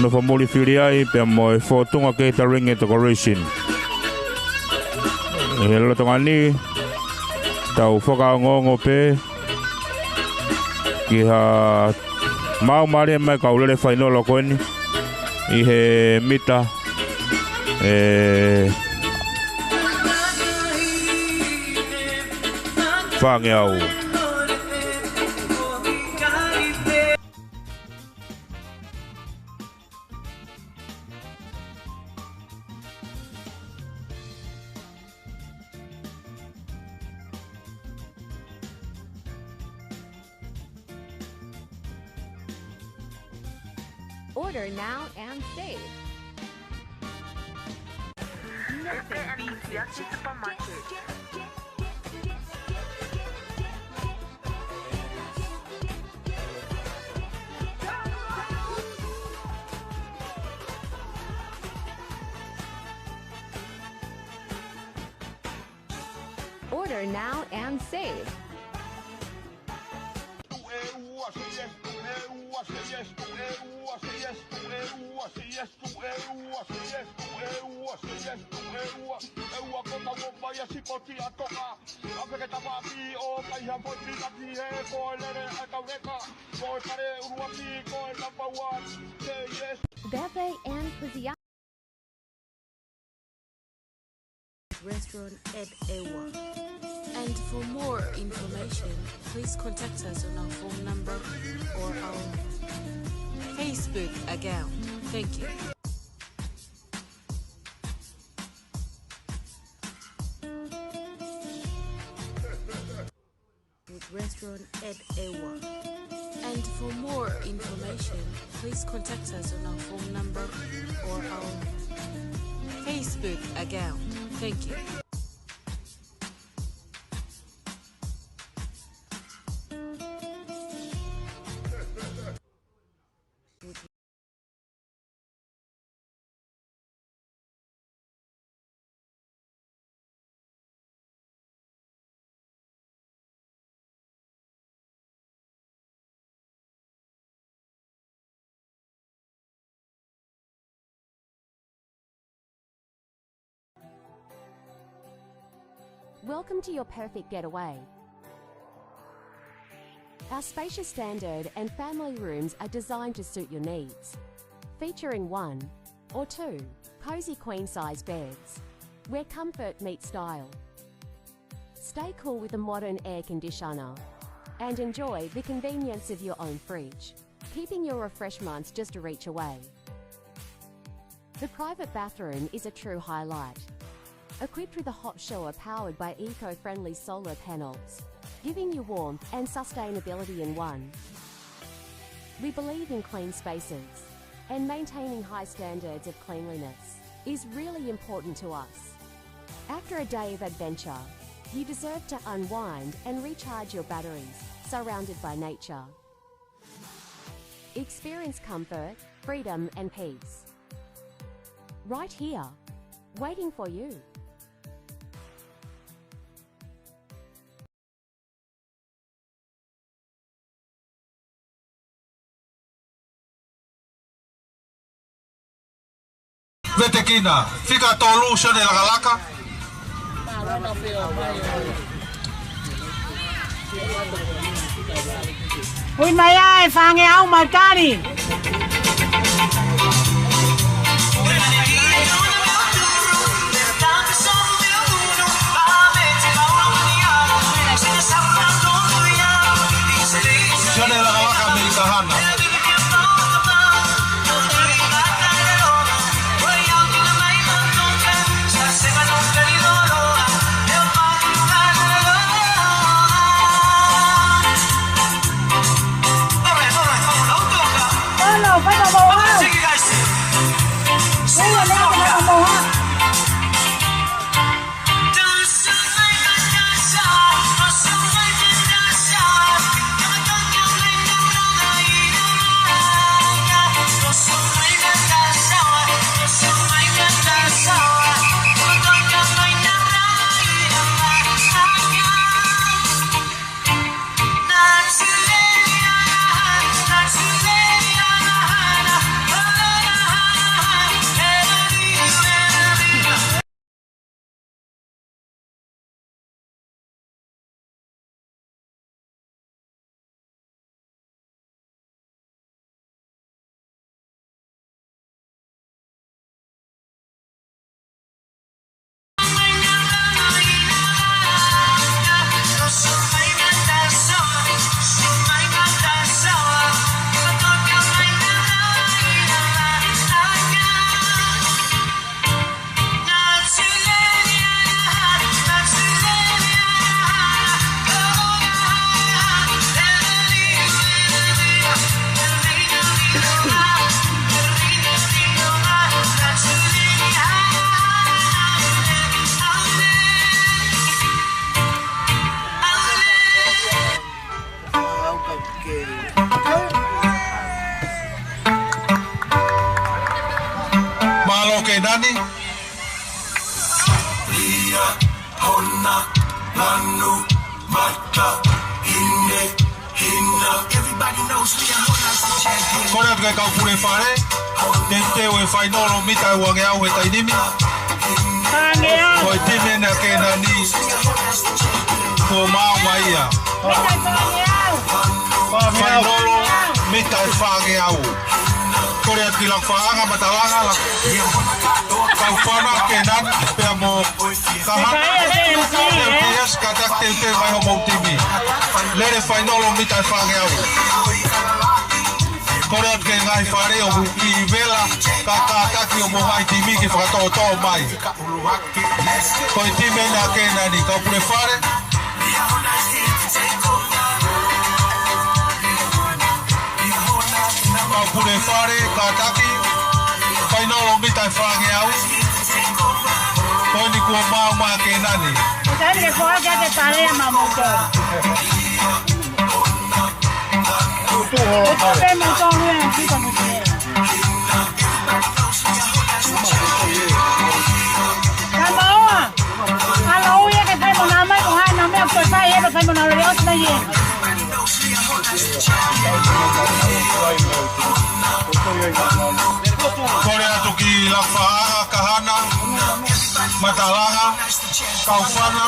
Nofo muli fili ai pea mo e Fōtunga Catering and Decoration. ʻI he lolotonga ni, tau fakaongoongo pē ki ha maau mālie mai kau lele fainolo ko eni ʻi he mita ʻe fāngeau. Order now and save. Nothing beats a supermarket. Order now and save. Bebe and Pusiak Restaurant at ʻEua. And for more information, please contact us on our phone number or our Facebook account. Thank you. Restaurant at ʻEua. And for more information, please contact us on our phone number or our Facebook account. Thank you. Welcome to your perfect getaway. Our spacious standard and family rooms are designed to suit your needs, featuring one or two cozy queen-size beds where comfort meets style. Stay cool with a modern air conditioner and enjoy the convenience of your own fridge, keeping your refreshments just a reach away. The private bathroom is a true highlight. Equipped with a hot shower powered by eco-friendly solar panels, giving you warmth and sustainability in one. We believe in clean spaces, and maintaining high standards of cleanliness is really important to us. After a day of adventure, you deserve to unwind and recharge your batteries, surrounded by nature. Experience comfort, freedom, and peace. Right here, waiting for you. Vetekina, fika tolu, Sione Lakalaka. Ui mai ā e fāngeau mautali. Sione Lakalaka mei Kahana. Nani? Lia, hona, lanu, mata, hine, hina. Everybody knows Lia Hona is the champion. Kole atu ki he kau pule fale, teuteu e fainolo mita ʻe uangeau he taimi ni. Uangeau. Ko e timi eni ʻa Kenani kuo maau mai ia. Mita ʻe uangeau. Fainolo mita ʻe fāngeau. Kole atu ki Lakufaʻanga, Matalanga, la-, Kaufana, Kenani, pea mo Kahana. L T S, kātaki teuteu mai hoʻomou timi. Lele fainolo mita ʻe fāngeau. Kole atu ki he ngaahi fale ʻoku ʻi vela, ka kātaki hoʻomou ngaahi timi ke fakatōtō mai. Ko e timi eni ʻa Kenani, kau pule fale. Kau pule fale, kātaki. Fainolo mita ʻe fāngeau. Ko eni kuo maau mai ʻa Kenani. Ko e taimi ke foaki atu e pale ia maʻamoutolu. Tutu holo. Tutu pē moutolu ia, kita mo te. Ka maua. ʻAlu ia ke fai mo na mai ko hai na mea ko fai e fai mo na lele ʻosi mai e. Kole atu ki Lakufaʻanga, Kahana, Matalanga, Kaufana,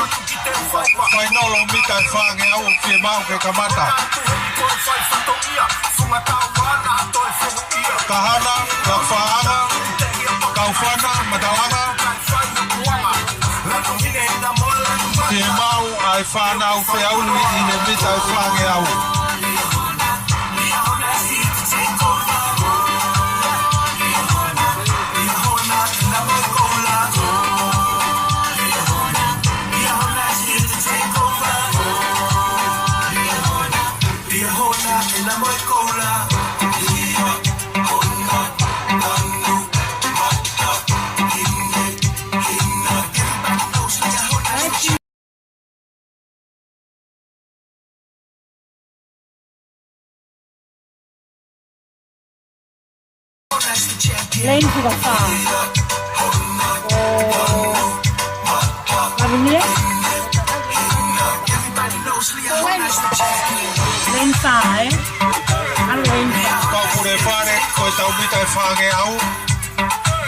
fainolo mita ʻe fāngeau ʻoku fiemaʻu ke kamata. Kahana, Lakufaʻanga, Kaufana, Matalanga. Fiemaʻu ʻa e fānau feʻauhi ʻi he mita ʻe fāngeau. Lane fika fā. ʻO Lavinia? Lane fā, ē? ʻAlu lane fā. Kau pule fale, ko e tau mita ʻe fāngeau.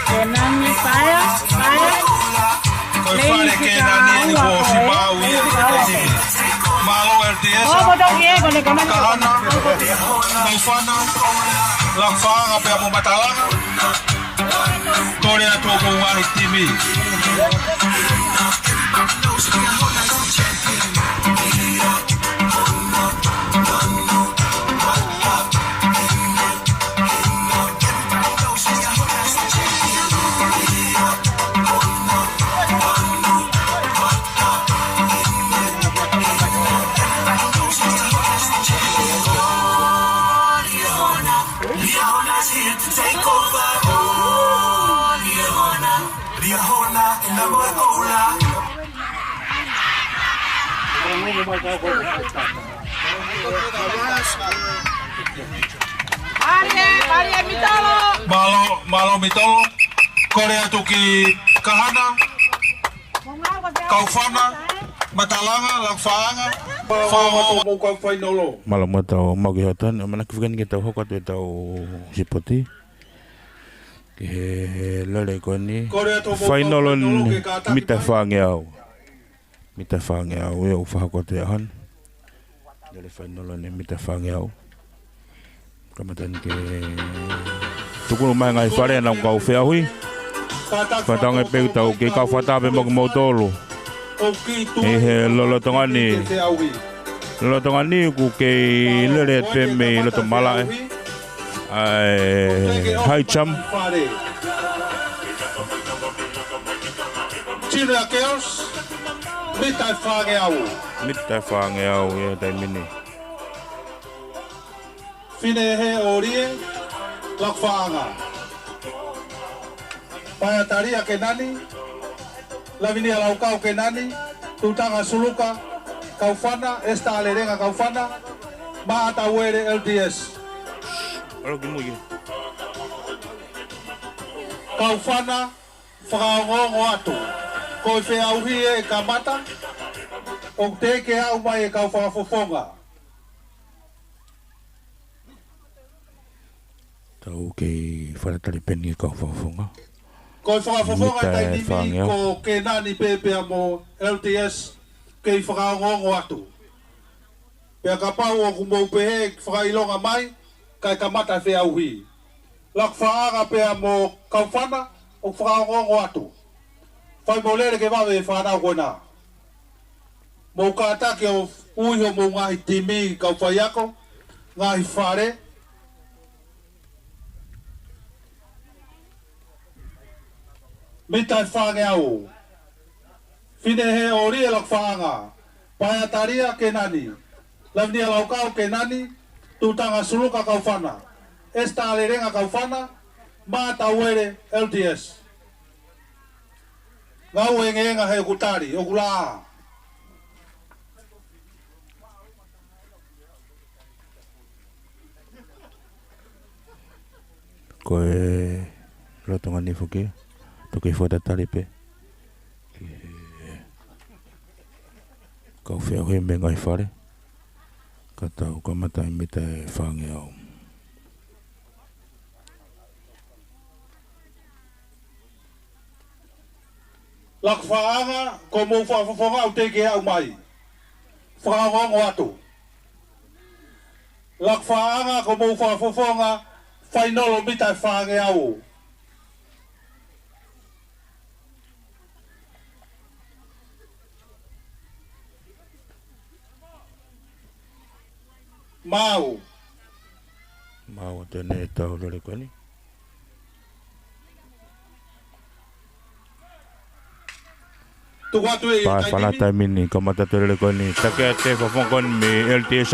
Kenani, paea, paea. Ko e fale Kenani eni kuo ʻosi maau ia he taimi ni. Mālō L T S. Kahana, Kaufana, Lakufaʻanga pea mo Matalanga. Kole atu hoʻomou ngaahi timi. Mālō, mālō Mitolo. Kole atu ki Kahana, Kaufana, Matalanga, Lakufaʻanga. Fāngeau mo kau fainolo. Mālō mo tau mau ki hotani, ʻamanaki fika ni ke tau hoko atu e tau sipoti. Ki he, he lele ko eni. Fainolo ni mita fāngeau. Mita fāngeau, ʻe ʻoku fakahoko atu he ʻaho ni. Lele fainolo ni mita fāngeau. Kamata ni ke tuku mai ngaahi fale ʻa e kau feʻauhi. Fakatauange pē ʻoku tau kei kau fakataha pē mo kimoutolu. ʻI he lolotonga ni. Lolotonga ni ʻoku kei lele pē mei loto malaʻe. ʻA e high jump. Junior girls, mita ʻe fāngeau. Mita ʻe fāngeau ʻi he taimi ni. Fine he ʻo Lie, Lakufaʻanga. Paea Talia Kenani, Lavinia Laukau Kenani, Tutanga Suluka, Kaufana, Esta Lelenga Kaufana, Maʻata Uele L T S. Alo ki mui. Kaufana, Fakaongoongo atu. Ko e feʻauhi ʻe kamata, ʻoku teʻeki ke aʻu mai e kau fakafofonga. Tau kei fakatatali pē eni e kau fakafofonga. Ko e fakafofonga ʻi he taimi ni ko Kenani pē pea mo L T S, kei fakaongoongo atu. Pea kapau ʻoku mou pehē fakaʻilonga mai, kae kamata e feʻauhi. Laku Faʻaʻanga pea mo Kaufana, ʻoku fakaongoongo atu. Fai mo lele ke vave e fānau ko ena. Mou kātaki ʻo ui homou ngaahi timi, kau faiako, ngaahi fale. Mita ʻe fāngeau. Fineheʻoli ʻe Laku Faʻaʻanga. Paea Talia Kenani. Lavinia Laukau Kenani. Tutanga Suluka Kaufana. Esita Lelenga Kaufana. Mā Tauele L T S. Ngāue engeenga he ʻoku tali, ʻoku lā. Ko e loto ngani foki, toki fakatatali pē. Kau feʻauhi mei he ngaahi fale, ka tau kamata ʻi he mita ʻe fāngeau. Laku Faʻaʻanga, ko homou fakafofonga ʻoku teʻeki ke aʻu mai. Fakaongoongo atu. Laku Faʻaʻanga, ko homou fakafofonga, fainolo mita ʻe fāngeau. Maau. Maau atu eni ʻetau lele ko eni. Tuku atu e Pea fana taimi ni, kamata atu e lele ko eni. Taki atu e fakafofonga ko eni mei L T S.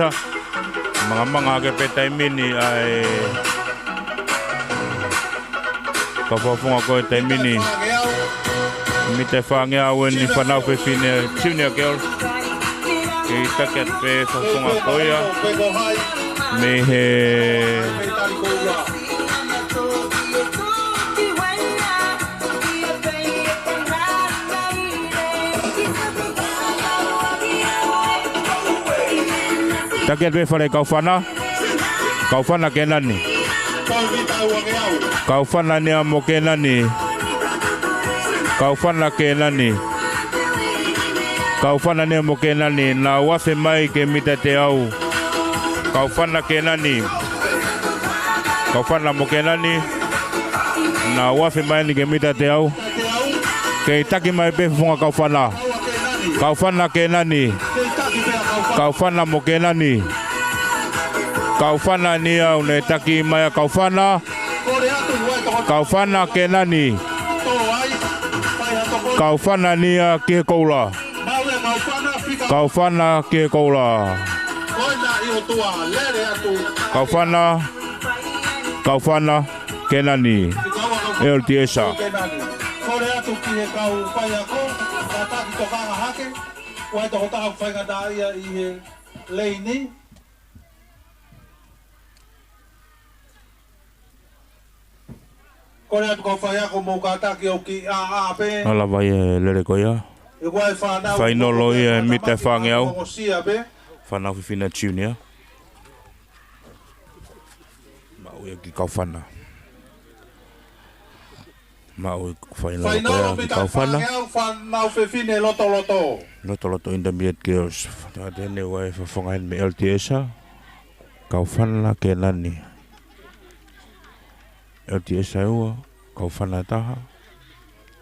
Mangamanga ake pē taimi ni ʻa e kau fakafofonga ko e taimi ni. Mita ʻe fāngeau eni fānau fefine junior girls. Kei taki atu pē fakafofonga ko ia. Mei he Taki atu pē fale Kaufana. Kaufana Kenani. Kaufana nia mo Kenani. Kaufana Kenani. Kaufana nia mo Kenani. Naʻa uafe mai ki he mita teau. Kaufana Kenani. Kaufana mo Kenani. Naʻa uafe mai eni ki he mita teau. Kei taki mai pē fakafofonga Kaufana. Kaufana Kenani. Kaufana mo Kenani. Kaufana nia ʻoku ne taki mai ʻa Kaufana. Kaufana Kenani. Kaufana nia ki he koula. Kaufana ki he koula. Kaufana. Kaufana Kenani. L T S. Kole atu ki he kau faiako, kātaki tokanga hake, ʻoku ʻi ai e tokotaha ʻoku faingataʻaʻia ʻi he leini. Kole atu kau faiako mou kātaki ʻo kiʻi ʻāʻā pē. Ala vai e lele ko ia. ʻOku ʻi ai e fānau. Fainolo ia e mita ʻe fāngeau. Ongosia pē. Fānau fefine junior. Maʻu ia ki Kaufana. Maʻu e fainolo ko ia ki Kaufana. Fānau fefine lotoloto. Lotoloto Intermediate Girls. Tau ʻai atu eni ʻa e fakafofonga eni mei L T S. Kaufana Kenani. L T S ua, Kaufana taha,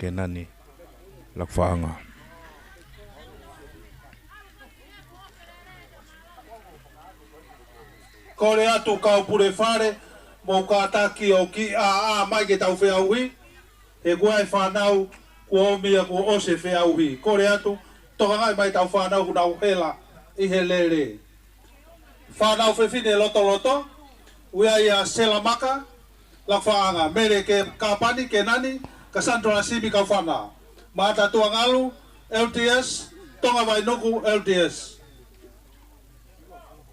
Kenani. Laku Faʻaʻanga. Kole atu kau pule fale, mou kātaki ʻo kiʻi ʻāʻā mai ke tau feʻauhi. He ʻoku ʻi ai e fānau kuo ʻomi ia kuo ʻosi e feʻauhi. Kole atu, tokangaʻi mai ʻetau fānau ʻoku nau hela ʻi he lele. Fānau fefine lotoloto, ʻoku ʻi ai ʻa Sela Maka, Laku Faʻaʻanga, Mele Ke Kapani, Kenani, Cassandra Simi, Kaufana. Maʻata Tuangalu, L T S, Tonga Vainuku, L T S.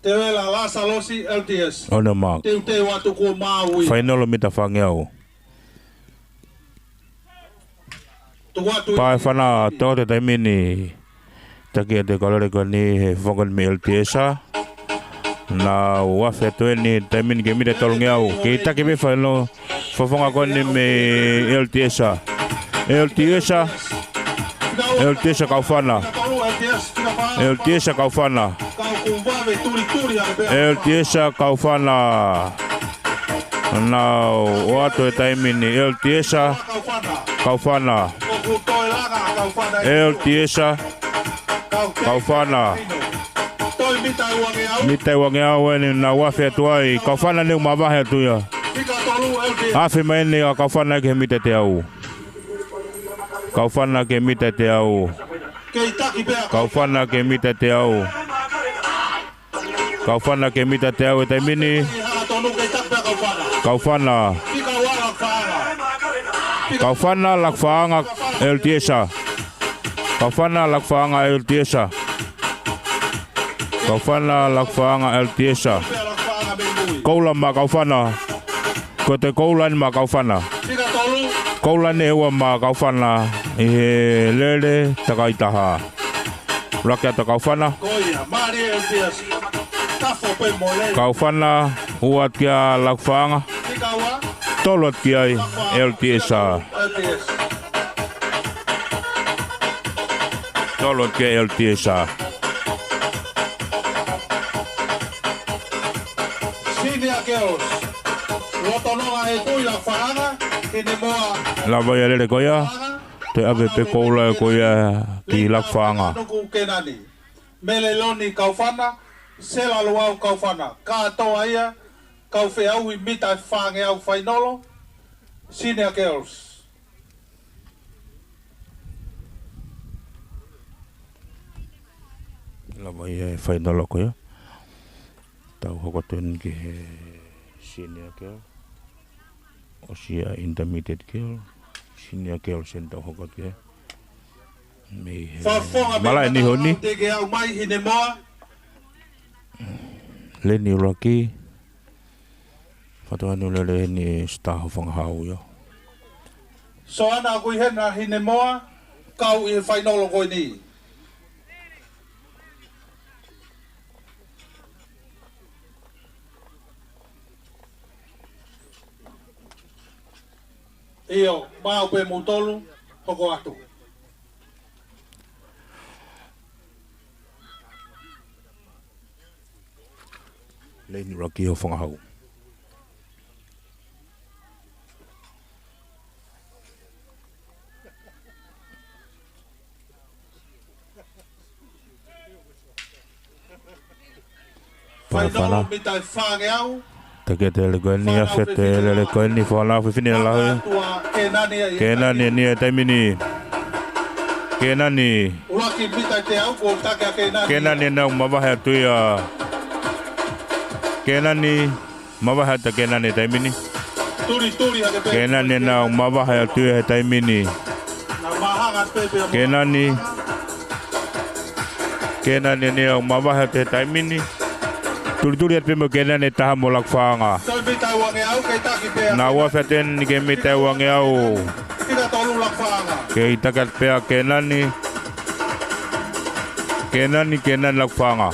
Teuela Lasalosi, L T S. On your mark. Teuteu atu kuo maau ia. Fainolo mita fāngeau. Pea ʻe fānau, tau ʻi he taimi ni. Taki atu e kau lele ko eni he fofonga ko eni mei L T S. Nau afe atu eni he taimi ni ki he mita tolungeau. Kei taki pē fānau fofonga ko eni mei L T S. L T S. L T S kaufana. L T S kaufana. L T S kaufana. Nau ō atu he taimi ni. L T S kaufana. L T S kaufana. Mita ʻe uangeau eni nau afe atu ai. Kaufana ne u mavahe atu ia. Afe mai eni ʻa kaufana ki he mita ʻe teau. Kaufana ki he mita ʻe teau. Kaufana ki he mita ʻe teau. Kaufana ki he mita ʻe teau he taimi ni. Kaufana. Kaufana Lakufaʻanga L T S. Kaufana Lakufaʻanga L T S. Kaufana Lakufaʻanga L T S. Koula maʻa kaufana. Ko e toe koula eni maʻa kaufana. Koula eni ʻe ua maʻa kaufana ʻi he lele takai taha. ʻUluaki atu ʻa kaufana. Kaufana, ua atu kia Lakufaʻanga. Tolu atu ki ai L T S. Tolu atu kia L T S. Senior Girls. Loto nonga e kui Lakufaʻanga, Hinemoa. Lava ia e lele ko ia. Toe ʻave pē koula ko ia ki Lakufaʻanga. Nuku Kenani. Meleloni kaufana, Sela Luau kaufana. Kātoa ia, kau feʻauhi mita ʻe fāngeau fainolo, Senior Girls. Lava ia e fainolo ko ia. Tau hoko atu eni ki he Senior Girl. ʻOsi ia Intermediate Girl. Senior Girl ʻeni tau hoko atu ki he. Mei he malaʻe ni honi. Teke au mai Hinemoa. Leni ʻuluaki. Fatu anu lele ni Star Hofangahau ia. Soana ʻoku ʻi hena Hinemoa, kau ʻi he fainolo ko eni. ʻIo, maʻu pē moutolu, hoko atu. Leni ʻuluaki Hofangahau. Pea fānau. Taki atu e lele ko eni, afe atu e lele ko eni, fānau fefine lahi. Kenani eni he taimi ni. Kenani. Kenani ʻe nau mavahe atu ia. Kenani, mavahe atu Kenani he taimi ni. Kenani ʻe nau mavahe atu ia he taimi ni. Kenani. Kenani ʻe nau mavahe atu he taimi ni. Tulituli atu pē mo Kenani ʻe taha mo Lakufaʻanga. Nau afe atu eni ki he mita ʻe uangeau. Kei taki atu pē ʻa Kenani. Kenani, Kenani Lakufaʻanga.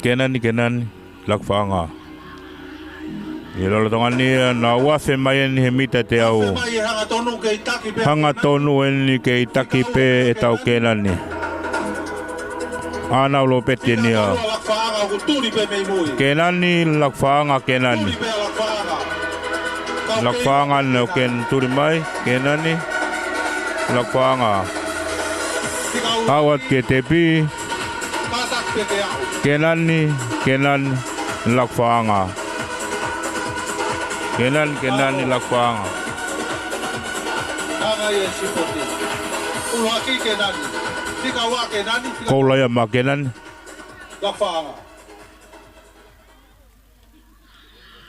Kenani, Kenani Lakufaʻanga. ʻI he lolotonga ni ia nau afe mai eni he mita ʻe teau. Hangatonu eni kei taki pē ʻetau Kenani. ʻAna ʻo Lopeti eni ia. Kenani, Lakufaʻanga, Kenani. Lakufaʻanga ʻoku ne tuli mai, Kenani, Lakufaʻanga. Aʻu atu ki he tepi. Kenani, Kenani, Lakufaʻanga. Kenani, Kenani, Lakufaʻanga. Koula ia maʻa Kenani.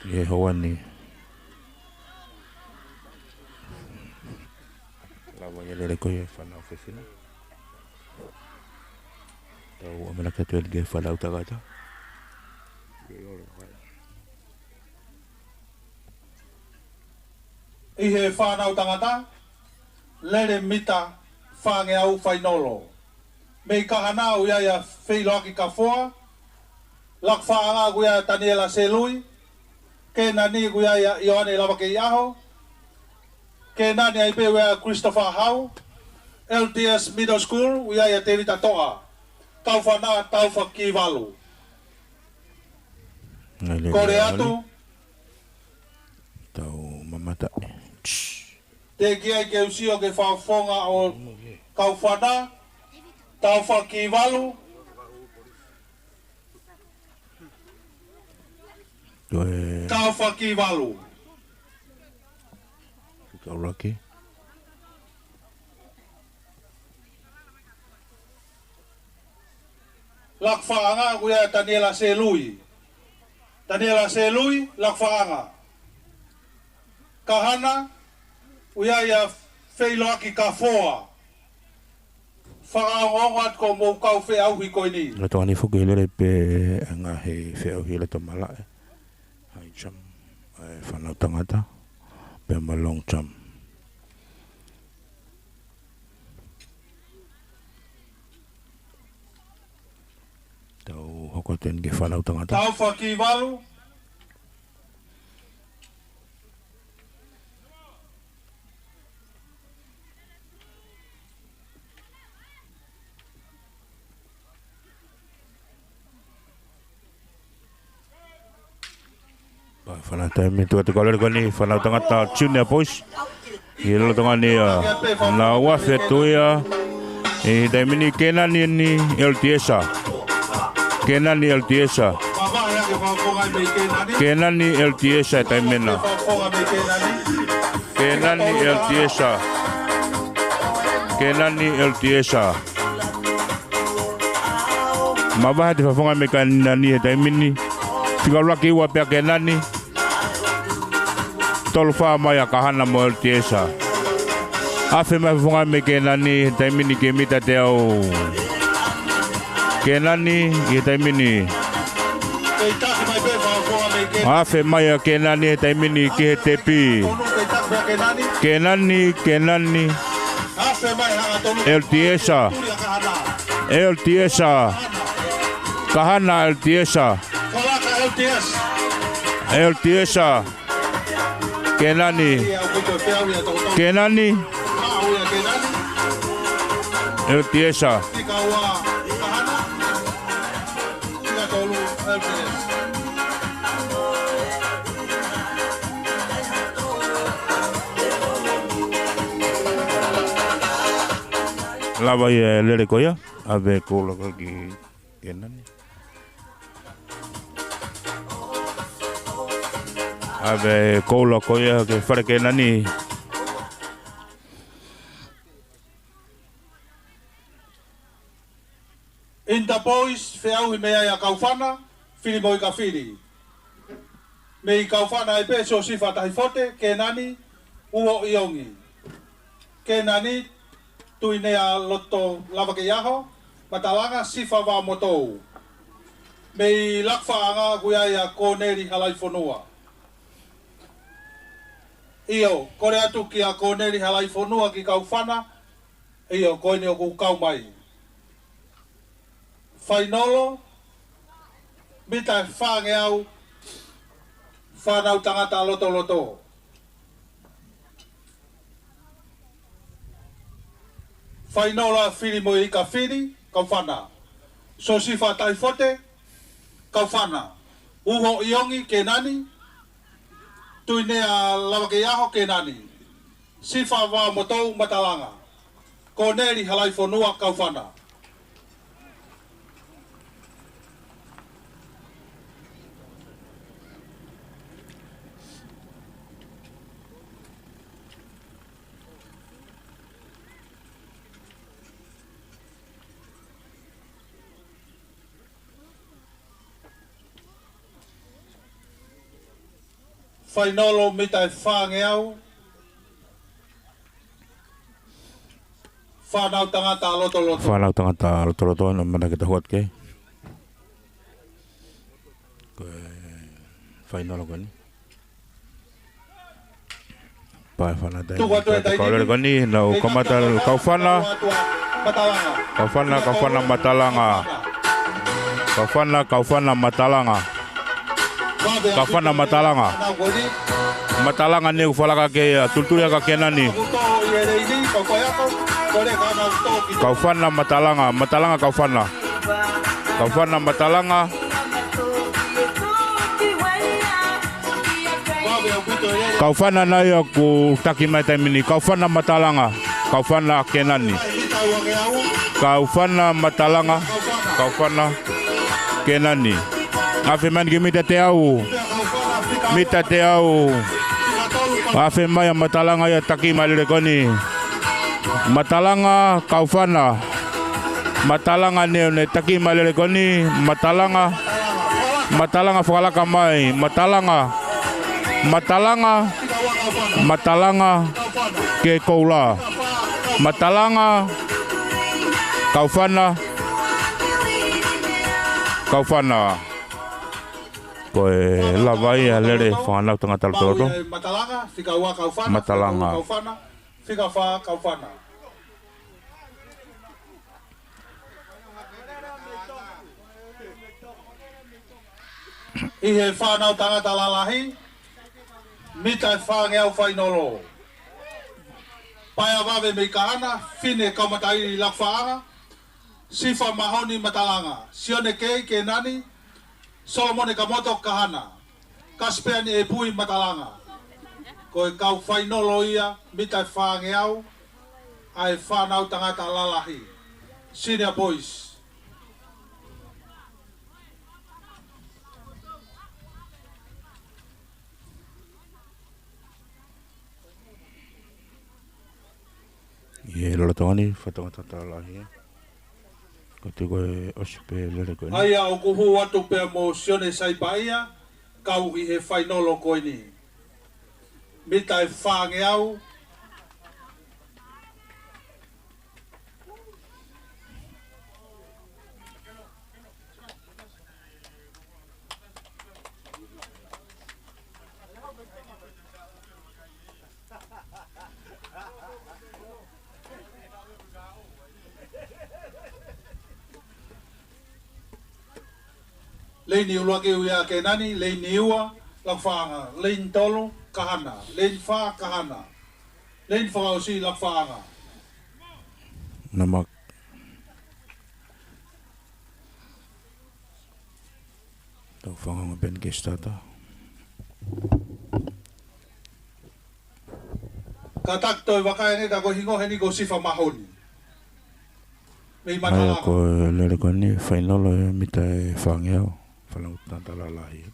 ʻI he houa ni. Lava ia e lele ko ia e fānau fefine. Tau ʻamanaki atu eni ki he fānau tangata. ʻi he fānau tangata, lele mita fāngeau fainolo. Mei Kahana ʻoku ʻi ai ʻa Feiloaki Kafoa, Lakufaʻanga ʻoku ʻi ai ʻa Taniela Selui, Kēnani ʻoku ʻi ai ʻa Ioane Lavakeiʻaho, Kēnani ai pē ʻoku ʻi ai ʻa Christopher Hau, L T S Middle School ʻoku ʻi ai ʻa Tevita Toʻa, Kaufana Taufakivalu. Ngai lele Kole atu. Tau mamata. Teʻeki ai ke u sio ki he fakafofonga ʻo Kaufana Taufakivalu. Toe Taufakivalu. Kaulaki. Lakufaʻanga ʻoku ʻi ai ʻa Taniela Selui. Taniela Selui, Lakufaʻanga. Kahana, ʻoku ʻi ai ʻa Feiloaki Kafoa. Fakaongoongo atu ko hoʻomou kau feʻauhi ko eni. Lolotonga ni foki lele pē ʻa e ngaahi feʻauhi loto malaʻe. High jump, ʻa e fānau tangata, pea mo e long jump. Tau hoko atu eni ki he fānau tangata. Taufakivalu. Pea fānau taimi tuʻa te kaulele ko eni, fānau tangata Junior Boys. ʻI he lolotonga ni ʻa, naʻa nau afe atu ia ʻi he taimi ni. Kēnani eni L T S. Kēnani L T S. Kēnani L T S ʻi he taimi na. Kēnani L T S. Kēnani L T S. Mavahe atu e fakafofonga mei Kēnani he taimi ni. Fika ʻuluaki ua pē ʻa Kēnani. Tolu fā mai ʻa Kahana mo L T S. Afe mai e fakafofonga mei Kēnani he taimi ni ki he mita teau. Kēnani ʻi he taimi ni. Afe mai ʻa Kēnani he taimi ni ki he tepi. Kēnani, Kēnani. L T S. L T S. Kahana L T S. L T S. Kēnani. Kēnani. L T S. Lava ia e lele ko ia, ʻave koula ko ia ki Kēnani. ʻAve koula ko ia ki he fale Kēnani. Inter Boys, feʻauhi mei ai ʻa Kaufana, fili mo ʻIkafili. Mei Kaufana ai pē Siosifa Tahifote, Kēnani, Uho ʻIongi. Kēnani, Tuinea Loto Lavakeiʻaho, Matalanga, Sifa Vaomotou. Mei Lakufaʻanga ʻoku ʻi ai ʻa Kōneli Halaifonua. ʻIo, kole atu kia Kōneli Halaifonua ki Kaufana, ʻio, ko eni ʻoku kau mai. Fainolo, mita ʻe fāngeau, fānau tangata lotoloto. Fainolo ʻa Fili mo ʻIkafili, Kaufana. Siosifa Tahifote, Kaufana. Uho ʻIongi, Kēnani. Tuinea Lavakeiʻaho, Kēnani. Sifa Vaomotou, Matalanga. Kōneli Halaifonua, Kaufana. Fainolo mita ʻe fāngeau. Fānau tangata lotoloto. Fānau tangata lotoloto, naʻa mei ke tahuat ke. Ko e fainolo ko eni. Pea fana taimi, tuku atu e taimi. Kau lele ko eni, nau kamata, Kaufana. Kaufana, Kaufana, Matalanga. Kaufana, Kaufana, Matalanga. Kaufana, Matalanga. Matalanga ne u falaka ke ia, tulutuli ʻa Kenani. Kaufana, Matalanga, Matalanga, Kaufana. Kaufana, Matalanga. Kaufana nai ʻoku taki mai taimi ni. Kaufana, Matalanga. Kaufana, Kenani. Kaufana, Matalanga. Kaufana, Kenani. Afe mai ki he mita teau. Mita teau. Afe mai ʻa Matalanga ia, taki mai lele ko eni. Matalanga, Kaufana. Matalanga ne, ne taki mai lele ko eni. Matalanga. Matalanga fakalaka mai. Matalanga. Matalanga. Matalanga. Ke koula. Matalanga. Kaufana. Kaufana. Ko e lava ia lele fānau tangata lotoloto. Matalanga, fika ua Kaufana, Matalanga. Fika ua Kaufana, fika fā Kaufana. ʻI he fānau tangata lalahi, mita ʻe fāngeau fainolo. Paea Vave mei Kahana, Fine Kaumataʻi Lakufaʻanga, Sifa Mahoni Matalanga, Sione Kei Kenani, Solomone Kamoto Kahana, Kasipeani ʻEpui Matalanga. Ko e kau fainolo ia, mita ʻe fāngeau, ʻa e fānau tangata lalahi. Senior boys. ʻI he lolotonga ni, fānau tangata lalahi. Ko e tiko e ʻosi pē lele ko eni. ʻA ia ʻoku hū atu pea mo Sione Saipaia, kau ʻi he fainolo ko eni. Mita ʻe fāngeau. Leini ʻuluaki ʻoku ʻia Kenani, leini ua, Lakufaʻanga, leini tolu, Kahana, leini fā, Kahana, leini fakaʻosi, Lakufaʻanga. Nā ma Tau fakaongo pē eni ki he starter. Kātaki toe vakai ange ka ko e hingoa heni ko Sifa Mahoni. Mei Matalanga. ʻA ia ko e lele ko eni, fainolo e mita ʻe fāngeau, fānau tangata lalahi.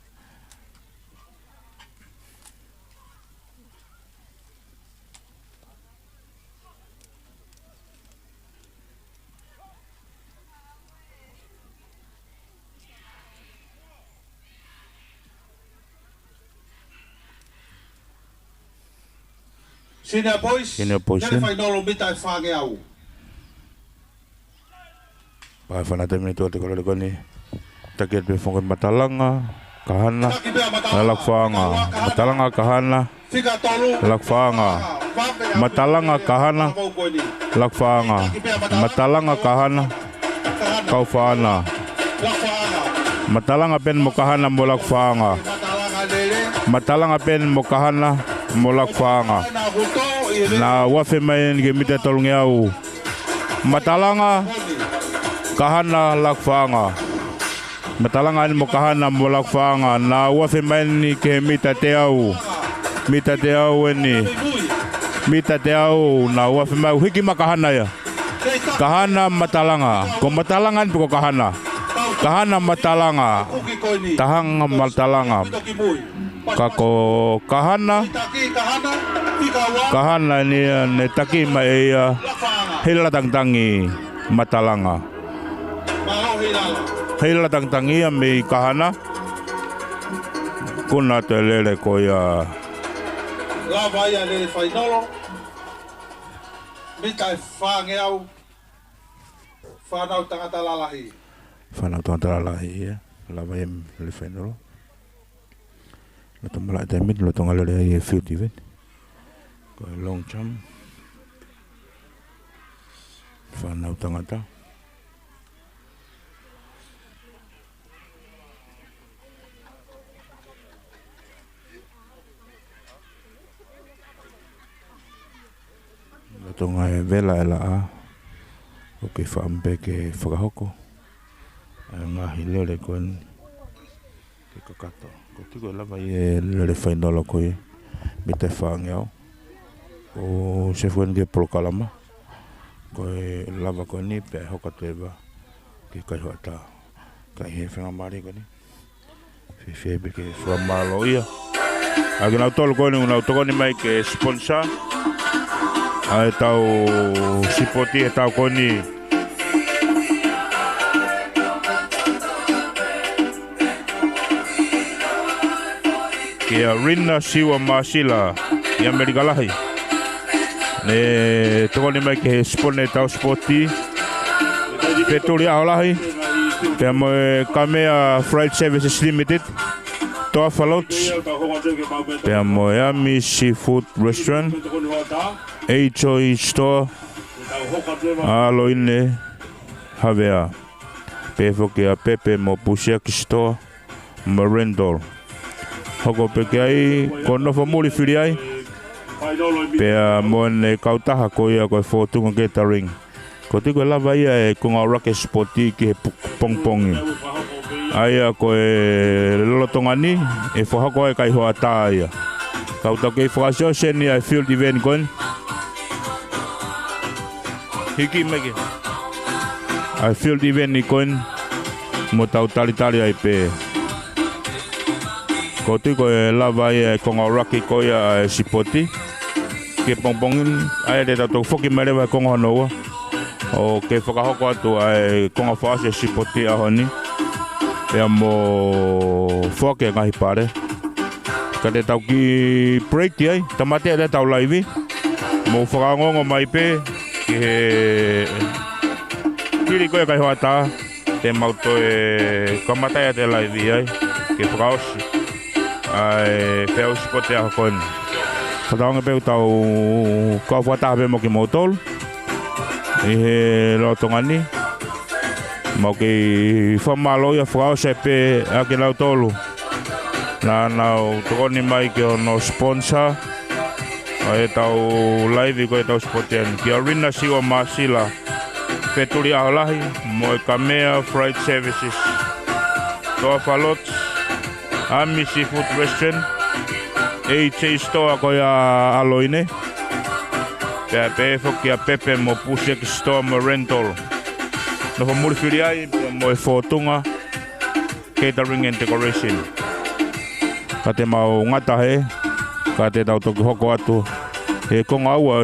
Senior boys, Senior boys, lele fainolo mita ʻe fāngeau. Pea fana taimi ʻi he tuʻa te kolele ko eni. Taki atu pē foki Matalanga, Kahana, Lakufaʻanga. Matalanga, Kahana, Lakufaʻanga. Matalanga, Kahana, Lakufaʻanga. Matalanga, Kahana, Kaufana. Matalanga pē eni mo Kahana mo Lakufaʻanga. Matalanga pē eni mo Kahana mo Lakufaʻanga. Naʻa uafe mai eni ki he mita tolungeau. Matalanga, Kahana, Lakufaʻanga. Matalanga eni mo Kahana mo Lakufaʻanga. Naʻa uafe mai eni ki he mita teau. Mita teau eni. Mita teau, naʻa uafe mai, hiki mai Kahana ia. Kahana, Matalanga. Ko Matalanga eni pe ko Kahana? Kahana, Matalanga. Taha ange Matalanga. Ka ko Kahana, Kahana eni ia ne taki mai ʻe ia Heilala Tangitangi Matalanga. Heilala Tangitangi ia mei Kahana. Kuna te lele ko ia. Lava ia lele fainolo. Mita ʻe fāngeau. Fānau tangata lalahi. Fānau tangata lalahi ia. Lava ia lele fainolo. Loto malaʻe taimi ni, loto ngalele ai e field event. Ko e long jump. Fānau tangata. Lolotonga e vela e laʻā, ʻoku kei fakaʻamu pē ke fakahoko ʻa e ngaahi lele ko eni ke kakato. Ko e tui ko e lava ia e lele fainolo ko ia, mita ʻe fāngeau. ʻOku sēfua eni ki he polokalama. Ko e lava ko eni pea hoko atu ʻe vā ki he kaihoʻatā. Ka ʻi he faingamālie ko eni, fiefia pē ke fakamālōʻia ʻa kinautolu ko eni ʻoku nau tokoni mai ke sponsor ʻa e tau sipoti he taʻu ko eni. Kia Rina Siua Māsila ʻi ʻAmelika Lahi, ne tokoni mai ke sponsor e tau sipoti. Fetuli ʻAho Lahi, pea mo e Kamea Freight Services Limited, Toafa Lodge, pea mo e Ami Seafood Restaurant, H O E Store, ʻAloine Havea, pehē foki ʻa Pepe mo Pusiaki Store mo Rental. Hoko pē ki ai, ko Nofo Muli Fili Ai, pea mo ʻene kautaha ko ia ko e Fōtunga Catering. Ko e tui ko e lava ia e konga ʻuluaki e sipoti ki he pu-, pongipongi. ʻA ia ko e lolotonga ni, ʻe fakahoko ai e kaihoʻatā ia. Ka ʻoku tau kei fakaʻosiʻosi eni ʻa e field event ko eni. Hiki mai ke. ʻA e field event ni ko eni mo tau talitali ai pē. Ko e tui ko e lava ia e konga ʻuluaki ko ia ʻa e sipoti ki he pongipongi ni, ʻa ia te tau toki foki mai leva he konga hono ua ʻo ke fakahoko atu ʻa e konga fakaʻosi e sipoti ʻaho ni, pea mo foaki e ngaahi pale. Ka te tau kiʻi break ai, tāmateʻi ʻetau laivi. Mou fakaongoongo mai pē ki he hili ko e kaihoʻatā, te mau toe kamata ʻetau laivi ai ke fakaʻosi ʻa e feʻauhi sipoti ʻaho ko eni. Fakatauange pē ʻoku tau kau fakataha pē mo kimoutolu ʻi he lolotonga ni. Mau kei fakamālōʻia fakaʻosi pē ʻa kinautolu naʻa nau tokoni mai ki hono sponsor ʻa ʻetau laivi ko ʻetau sipoti eni. Kia Rina Siua Māsila, Fetuli ʻAho Lahi, mo e Kamea Freight Services, Toafa Lodge, Ami Seafood Restaurant, H A Store ko ia ʻAloine, pea pehē foki ʻa Pepe mo Pusiaki Store mo Rental, Nofo Muli Fili Ai, pea mo e Fōtunga Catering and Decoration. Ka te mau ngata hē, ka te tau toki hoko atu he konga ua